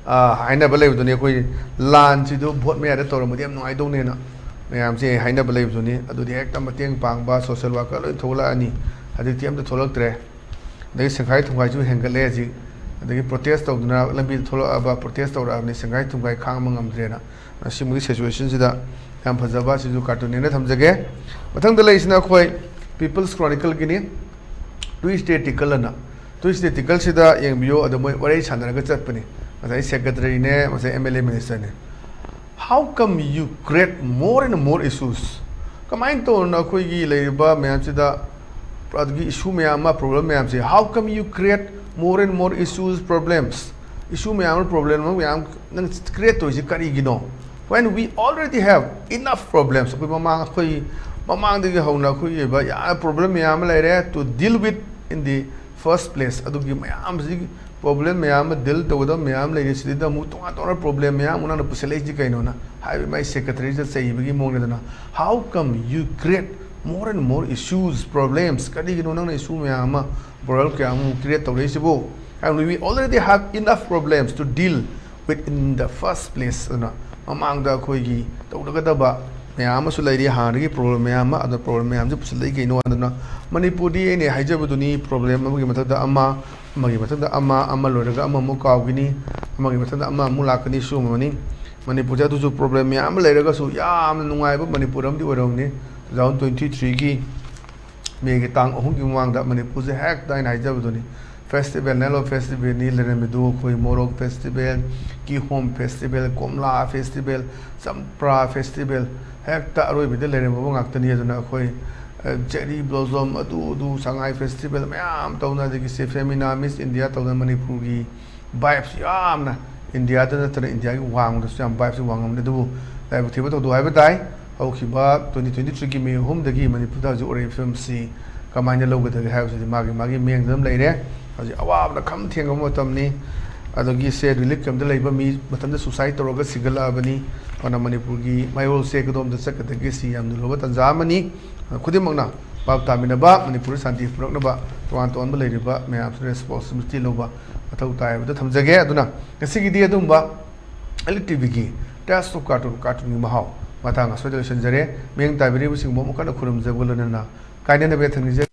ꯑ, ꯍꯥꯏꯅꯕ ꯂꯩꯕꯗꯨꯅꯤ, ꯑꯩꯈꯣꯏ ꯂꯥꯟꯁꯤꯗꯨ ꯚꯣꯠ ꯃꯌꯥꯗ ꯇꯧꯔꯝꯃꯗꯤ ꯌꯥꯝ ꯅꯨꯡꯉꯥꯏꯗꯧꯅꯦꯅ ꯃꯌꯥꯝꯁꯦ ꯍꯥꯏꯅꯕ ꯂꯩꯕꯗꯨꯅꯤ꯫ ꯑꯗꯨꯗꯤ ꯍꯦꯛꯇ ꯃꯇꯦꯡ ꯄꯥꯡꯕ, ꯁꯣꯁꯦꯜ ꯋꯥꯔꯀꯔ ꯂꯣꯏ ꯊꯣꯛꯂꯛꯑꯅꯤ꯫ ꯍꯧꯖꯤꯛꯇꯤ ꯑꯝꯇ ꯊꯣꯛꯂꯛꯇ꯭ꯔꯦ꯫ ꯑꯗꯒꯤ ꯁꯦꯡꯈꯥꯏ ꯊꯨꯝꯈꯥꯏꯁꯨ ꯍꯦꯟꯒꯠꯂꯦ ꯍꯧꯖꯤꯛ꯫ ꯑꯗꯒꯤ ꯄ꯭ꯔꯣꯇꯦꯁ ꯇꯧꯗꯅ ꯂꯝꯕꯤꯗ ꯊꯣꯛꯂꯛꯑꯕ, ꯄ꯭ꯔꯣꯇꯦꯁ ꯇꯧꯔꯛꯑꯕꯅꯤ, ꯁꯦꯡꯈꯥꯏ ꯊꯨꯝꯈꯥꯏ ꯈꯥꯡꯕ ꯉꯝꯗ꯭ꯔꯦꯅ꯫ ꯁꯤꯒꯨꯝꯕꯒꯤ ꯁꯤꯆꯨꯋꯦꯁꯟꯁꯤꯗ ꯌꯥꯝ ꯐꯖꯕ, ꯁꯤꯁꯨ ꯀꯥꯔꯇꯨꯟꯅꯦꯅ ꯊꯝꯖꯒꯦ꯫ ꯃꯊꯪꯗ ꯂꯩꯔꯤꯁꯤꯅ ꯑꯩꯈꯣꯏ ꯄꯤꯄꯜꯁ ꯀ꯭ꯔꯣꯅꯤꯀꯜꯒꯤꯅꯤ, ꯇ꯭ꯋꯤꯁꯗꯦ ꯇꯤꯀꯜ ꯑꯅ꯫ ꯇ꯭ꯋꯤꯁꯗꯦ ꯇꯤꯀꯜꯁꯤꯗ ꯌꯦꯡꯕꯤꯌꯨ, ꯑꯗꯣ ꯃꯣꯏ ꯋꯥꯔꯤ ꯁꯥꯟꯅꯔꯒ ꯆꯠꯄꯅꯤ꯫ ꯉꯁꯥꯏ ꯁꯦꯀ꯭ꯔꯦꯇꯔꯤꯅꯦ, ꯉꯁꯥꯏ ꯑꯦꯝ ꯑꯦꯜ ꯑꯦ ꯃꯤꯅꯤꯁꯇꯔꯅꯦ꯫ "How come you create more and more issues?" ꯀꯃꯥꯏꯅ ꯇꯧꯗꯅ ꯑꯩꯈꯣꯏꯒꯤ ꯂꯩꯔꯤꯕ ꯃꯌꯥꯝꯁꯤꯗ ꯑꯗꯨꯒꯤ ꯏꯁꯨ ꯃꯌꯥꯝ ꯑꯃ, ꯄ꯭ꯔꯣꯕ꯭ꯂꯦꯝ ꯃꯌꯥꯝꯁꯦ, "How come you create more and more issues, problems?" ꯏꯁꯨ ꯃꯌꯥꯝ ꯑꯃ, ꯄ꯭ꯔꯣꯕ꯭ꯂꯦꯝ ꯑꯃ ꯃꯌꯥꯝ ꯅꯪ ꯀ꯭ꯔꯤꯌꯦꯠ ꯇꯧꯔꯤꯁꯤ ꯀꯔꯤꯒꯤꯅꯣ? When we already have enough problems, ꯑꯩꯈꯣꯏ ꯃꯃꯥꯡ, ꯑꯩꯈꯣꯏ ꯃꯃꯥꯡꯗꯒꯤ ꯍꯧꯅ ꯑꯩꯈꯣꯏꯒꯤ ꯑꯣꯏꯕ ꯌꯥꯝꯅ ꯄ꯭ꯔꯣꯕ꯭ꯂꯦꯝ ꯃꯌꯥꯝ ꯑꯃ ꯂꯩꯔꯦ, to deal with in the first place꯫ ꯑꯗꯨꯒꯤ ꯃꯌꯥꯝꯁꯤ, ꯄ꯭ꯔꯣꯕ꯭ꯂꯦꯝ ꯃꯌꯥꯝ ꯑꯃ ꯗꯤꯜ ꯇꯧꯒꯗꯕ ꯃꯌꯥꯝ ꯂꯩꯔꯦ, ꯁꯤꯗꯩꯗ ꯑꯃꯨꯛ ꯇꯣꯉꯥꯟ ꯇꯣꯉꯥꯟꯕ ꯄ꯭ꯔꯣꯕ꯭ꯂꯦꯝ ꯃꯌꯥꯝ ꯑꯃꯨꯛ ꯅꯪꯅ ꯄꯨꯁꯜꯂꯛꯏꯁꯤ ꯀꯩꯅꯣꯅ ꯍꯥꯏꯕ ꯃꯥꯏ ꯁꯦꯀ꯭ꯔꯦꯇꯔꯤꯗ ꯆꯩꯕꯒꯤ ꯃꯑꯣꯡꯅꯤꯗꯅ꯫ "How come you create more and more issues, problems?" ꯀꯔꯤꯒꯤꯅꯣ ꯅꯪꯅ ꯏꯁꯨ ꯃꯌꯥꯝ ꯑꯃ, ꯄ꯭ꯔꯣꯕ꯭ꯂꯦꯝ ꯀꯌꯥ ꯑꯃ create ꯇꯧꯔꯛꯏꯁꯤꯕꯨ? And we already have enough problems to deal with in the first place꯫ ꯑꯗꯨꯅ ꯃꯃꯥꯡꯗ ꯑꯩꯈꯣꯏꯒꯤ ꯇꯧꯔꯒꯗꯕ ꯃꯌꯥꯝ ꯑꯃꯁꯨ ꯂꯩꯔꯤ, ꯍꯥꯟꯅꯗꯒꯤ ꯄ꯭ꯔꯣꯕ꯭ꯂꯦꯝ ꯃꯌꯥꯝ ꯑꯃ꯫ ꯑꯗꯨꯅ ꯄ꯭ꯔꯣꯕ꯭ꯂꯦꯝ ꯃꯌꯥꯝꯁꯤ ꯄꯨꯁꯤꯜꯂꯛꯏ ꯀꯩꯅꯣ? ꯑꯗꯨꯅ ꯃꯅꯤꯄꯨꯔꯗꯤ ꯑꯩꯅ ꯍꯥꯏꯖꯕꯗꯨꯅꯤ, ꯄ꯭ꯔꯣꯕ꯭ꯂꯦꯝ ꯑꯃꯒꯤ ꯃꯊꯛꯇ ꯑꯃ, ꯑꯃꯒꯤ ꯃꯊꯪꯗ ꯑꯃ, ꯑꯃ ꯂꯣꯏꯔꯒ ꯑꯃꯃꯨꯛ ꯀꯥꯎꯈꯤꯅꯤ, ꯑꯃꯒꯤ ꯃꯊꯪꯗ ꯑꯃꯃꯨꯛ ꯂꯥꯛꯀꯅꯤ, ꯁꯤꯒꯨꯝꯕꯅꯤ꯫ ꯃꯅꯤꯄꯨꯔꯁꯦ ꯑꯗꯨꯁꯨ ꯄ꯭ꯔꯣꯕ꯭ꯂꯦꯝ ꯃꯌꯥꯝ ꯑꯃ ꯂꯩꯔꯒꯁꯨ ꯌꯥꯝꯅ ꯅꯨꯡꯉꯥꯏꯕ ꯃꯅꯤꯄꯨꯔ ꯑꯃꯗꯤ ꯑꯣꯏꯔꯝꯅꯤ꯫ ꯇꯨ ꯊꯥꯎꯖꯟ ꯇ꯭ꯋꯦꯟꯇꯤ ꯊ꯭ꯔꯤꯒꯤ ꯃꯦꯒꯤ ꯇꯥꯡ ꯑꯍꯨꯝꯒꯤ ꯃꯃꯥꯡꯗ ꯃꯅꯤꯄꯨꯔꯁꯦ ꯍꯦꯛꯇ ꯑꯩꯅ ꯍꯥꯏꯖꯕꯗꯨꯅꯤ, ꯐꯦꯁꯇꯤꯚꯦꯜ, ꯅꯦꯂꯣ ꯐꯦꯁꯇꯤꯚꯦꯜꯅꯤ ꯂꯩꯔꯝꯃꯤꯗꯨ, ꯑꯩꯈꯣꯏ ꯃꯣꯔꯣꯛ ꯐꯦꯁꯇꯤꯚꯦꯜ, ꯀꯤꯍꯣꯝ ꯐꯦꯁꯇꯤꯚꯦꯜ, ꯀꯣꯝꯂꯥ ꯐꯦꯁꯇꯤꯚꯦꯜ, ꯆꯝꯄ꯭ꯔꯥ ꯐꯦꯁꯇꯤꯚꯦꯜ, ꯍꯦꯛꯇ ꯑꯔꯣꯏꯕꯗ ꯂꯩꯔꯝꯃꯕ ꯉꯥꯛꯇꯅꯤ꯫ ꯑꯗꯨꯅ ꯑꯩꯈꯣꯏ, ꯑ, ꯆꯦꯔꯤ ꯕ꯭ꯂꯣꯖꯣꯝ, ꯑꯗꯨ ꯑꯗꯨ ꯁꯉꯥꯏ ꯐꯦꯁꯇꯤꯚꯦꯜ ꯃꯌꯥꯝ ꯇꯧꯅ, ꯑꯗꯒꯤ ꯁꯦ ꯐꯦꯃꯤꯅꯥ, ꯃꯤꯁ ꯏꯟꯗꯤꯌꯥ ꯇꯧꯗꯅ ꯃꯅꯤꯄꯨꯔꯒꯤ ꯚꯥꯏꯞꯁꯤ ꯌꯥꯝꯅ ꯏꯟꯗꯤꯌꯥꯗ ꯅꯠꯇꯅ ꯏꯟꯗꯤꯌꯥꯒꯤ ꯋꯥꯡꯃꯗꯁꯨ ꯌꯥꯝ ꯚꯥꯏꯞꯁꯤ ꯋꯥꯡꯉꯝꯅꯤ꯫ ꯑꯗꯨꯕꯨ ꯂꯥꯏꯕꯛ ꯊꯤꯕ ꯊꯧꯗꯣꯛ ꯍꯥꯏꯕ ꯇꯥꯏ, ꯍꯧꯈꯤꯕ ꯇ꯭ꯋꯦꯟꯇꯤ ꯇ꯭ꯋꯦꯟꯇꯤ ꯊ꯭ꯔꯤꯒꯤ ꯃꯦ ꯑꯍꯨꯝꯗꯒꯤ ꯃꯅꯤꯄꯨꯔꯗ ꯍꯧꯖꯤꯛ ꯑꯣꯏꯔꯤꯕ ꯐꯤꯕꯝꯁꯤ ꯀꯃꯥꯏꯅ ꯂꯧꯒꯗꯒꯦ ꯍꯥꯏꯕꯁꯤꯗꯤ ꯃꯥꯒꯤ ꯃꯥꯒꯤ ꯃꯤꯠꯌꯦꯡꯗ ꯑꯗꯨꯝ ꯂꯩꯔꯦ꯫ ꯍꯧꯖꯤꯛ ꯑꯋꯥꯕꯗ ꯈꯝ ꯊꯦꯡꯉꯕ ꯃꯇꯝꯅꯤ꯫ ꯑꯗꯒꯤ ꯁꯦ relief camp ꯇ ꯂꯩꯕ ꯃꯤ ꯃꯊꯟꯇ suicide ꯇꯧꯔꯒ ꯁꯤꯒꯠꯂꯛꯑꯕꯅꯤ꯫ ꯑꯗꯨꯅ ꯃꯅꯤꯄꯨꯔꯒꯤ ꯃꯌꯣꯜꯁꯦ ꯀꯗꯣꯝꯗ ꯆꯠꯀꯗꯒꯦ, ꯁꯤ ꯌꯥꯝꯅ ꯂꯨꯔꯕ ꯇꯥꯟꯖꯥ ꯑꯃꯅꯤ꯫ ꯑꯗꯨꯅ ꯈꯨꯗꯤꯡꯃꯛꯅ ꯚꯥꯞ ꯇꯥꯃꯤꯟꯅꯕ, ꯃꯅꯤꯄꯨꯔꯗ ꯁꯥꯟꯇꯤ ꯄꯨꯔꯛꯅꯕ ꯇꯣꯉꯥꯟ ꯇꯣꯉꯥꯟꯕ ꯂꯩꯔꯤꯕ ꯃꯌꯥꯝꯁꯤꯅ responsibility ꯂꯧꯕ ꯃꯊꯧ ꯇꯥꯏ ꯍꯥꯏꯕꯗꯨ ꯊꯝꯖꯒꯦ꯫ ꯑꯗꯨꯅ ꯉꯁꯤꯒꯤꯗꯤ ꯑꯗꯨꯝꯕ L T V ꯒꯤ Taste of Cartoon, cartoon ꯒꯤ ꯃꯍꯥꯎ ꯃꯇꯥꯡ ꯑꯁ꯭ꯋꯥꯏꯗ ꯂꯣꯏꯁꯤꯟꯖꯔꯦ꯫ ꯃꯤꯠꯌꯦꯡ ꯇꯥꯕꯤꯔꯤꯕꯁꯤꯡꯕꯨ ꯑꯃꯨꯛ ꯍꯟꯅ ꯈꯨꯔꯨꯝꯖꯕꯒ ꯂꯣꯏꯅꯅ ꯀꯥꯏꯅꯅꯕ ꯌꯥꯊꯪ ꯅꯤꯖꯔꯤ꯫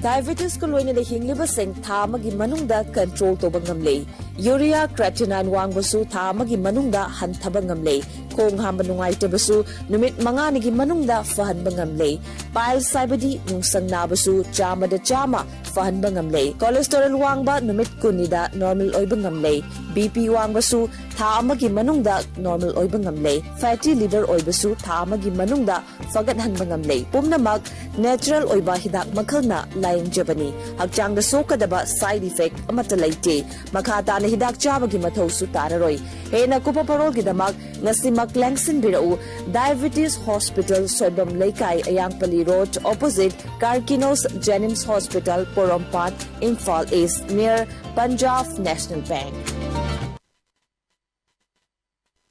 Diabetes ꯀ ꯂꯣꯏꯅꯅ ꯍꯤꯡꯂꯤꯕꯁꯤꯡ ꯊꯥ ꯑꯃꯒꯤ ꯃꯅꯨꯡꯗ control ꯇꯧꯕ ꯉꯝꯂꯦ꯫ Urea creatinine ꯋꯥꯡꯕꯁꯨ ꯊꯥ ꯑꯃꯒꯤ ꯃꯅꯨꯡꯗ ꯍꯟꯊꯕ ꯉꯝꯂꯦ꯫ ꯈꯣꯡ ꯍꯥꯝꯕ ꯅꯨꯡꯉꯥꯏꯇꯕꯁꯨ ꯅꯨꯃꯤꯠ ꯃꯉꯥꯅꯤꯒꯤ ꯃꯅꯨꯡꯗ ꯐꯍꯟꯕ ꯉꯝꯂꯦ꯫ Piles ꯍꯥꯏꯕꯗꯤ ꯅꯨꯡꯁꯪ ꯅꯥꯕꯁꯨ ꯆꯥꯝꯃꯗ ꯆꯥꯝꯃ ꯐꯍꯟꯕ ꯉꯝꯂꯦ꯫ Cholesterol ꯋꯥꯡꯕ ꯅꯨꯃꯤꯠ ꯀꯨꯟꯅꯤꯗ normal ꯑꯣꯏꯕ ꯉꯝꯂꯦ꯫ B P ꯋꯥꯡꯕꯁꯨ ꯊꯥ ꯑꯃꯒꯤ ꯃꯅꯨꯡꯗ normal ꯑꯣꯏꯕ ꯉꯝꯂꯦ꯫ Fatty liver ꯑꯣꯏꯕꯁꯨ ꯊꯥ ꯑꯃꯒꯤ ꯃꯅꯨꯡꯗ ꯐꯒꯠꯍꯟꯕ ꯉꯝꯂꯦ꯫ ꯄꯨꯝꯅꯃꯛ natural ꯑꯣꯏꯕ ꯍꯤꯗꯥꯛ ꯃꯈꯜꯅ ꯂꯥꯌꯦꯡꯖꯕꯅꯤ꯫ ꯍꯛꯆꯥꯡꯗ ꯁꯣꯛꯀꯗꯕ side effect ꯑꯃꯠꯇ ꯂꯩꯇꯦ꯫ ꯃꯈꯥ ꯇꯥꯅ ꯍꯤꯗꯥꯛ ꯆꯥꯕꯒꯤ ꯃꯊꯧꯁꯨ ꯇꯥꯔꯔꯣꯏ꯫ ꯍꯦꯟꯅ ꯀꯨꯞꯄ ꯄꯔꯣꯜꯒꯤꯗꯃꯛ ꯉꯁꯤꯃꯛ ꯂꯦꯡꯁꯤꯟꯕꯤꯔꯛꯎ꯫ Diabetes Hospital, ꯁꯣꯏꯕꯝ ꯂꯩꯀꯥꯏ, ꯑꯌꯥꯡꯄꯜꯂꯤ Road, opposite Karkinos Jenims Hospital, ꯄꯣꯔꯣꯝꯄꯥꯠ, Imphal East, near Punjab National Bank꯫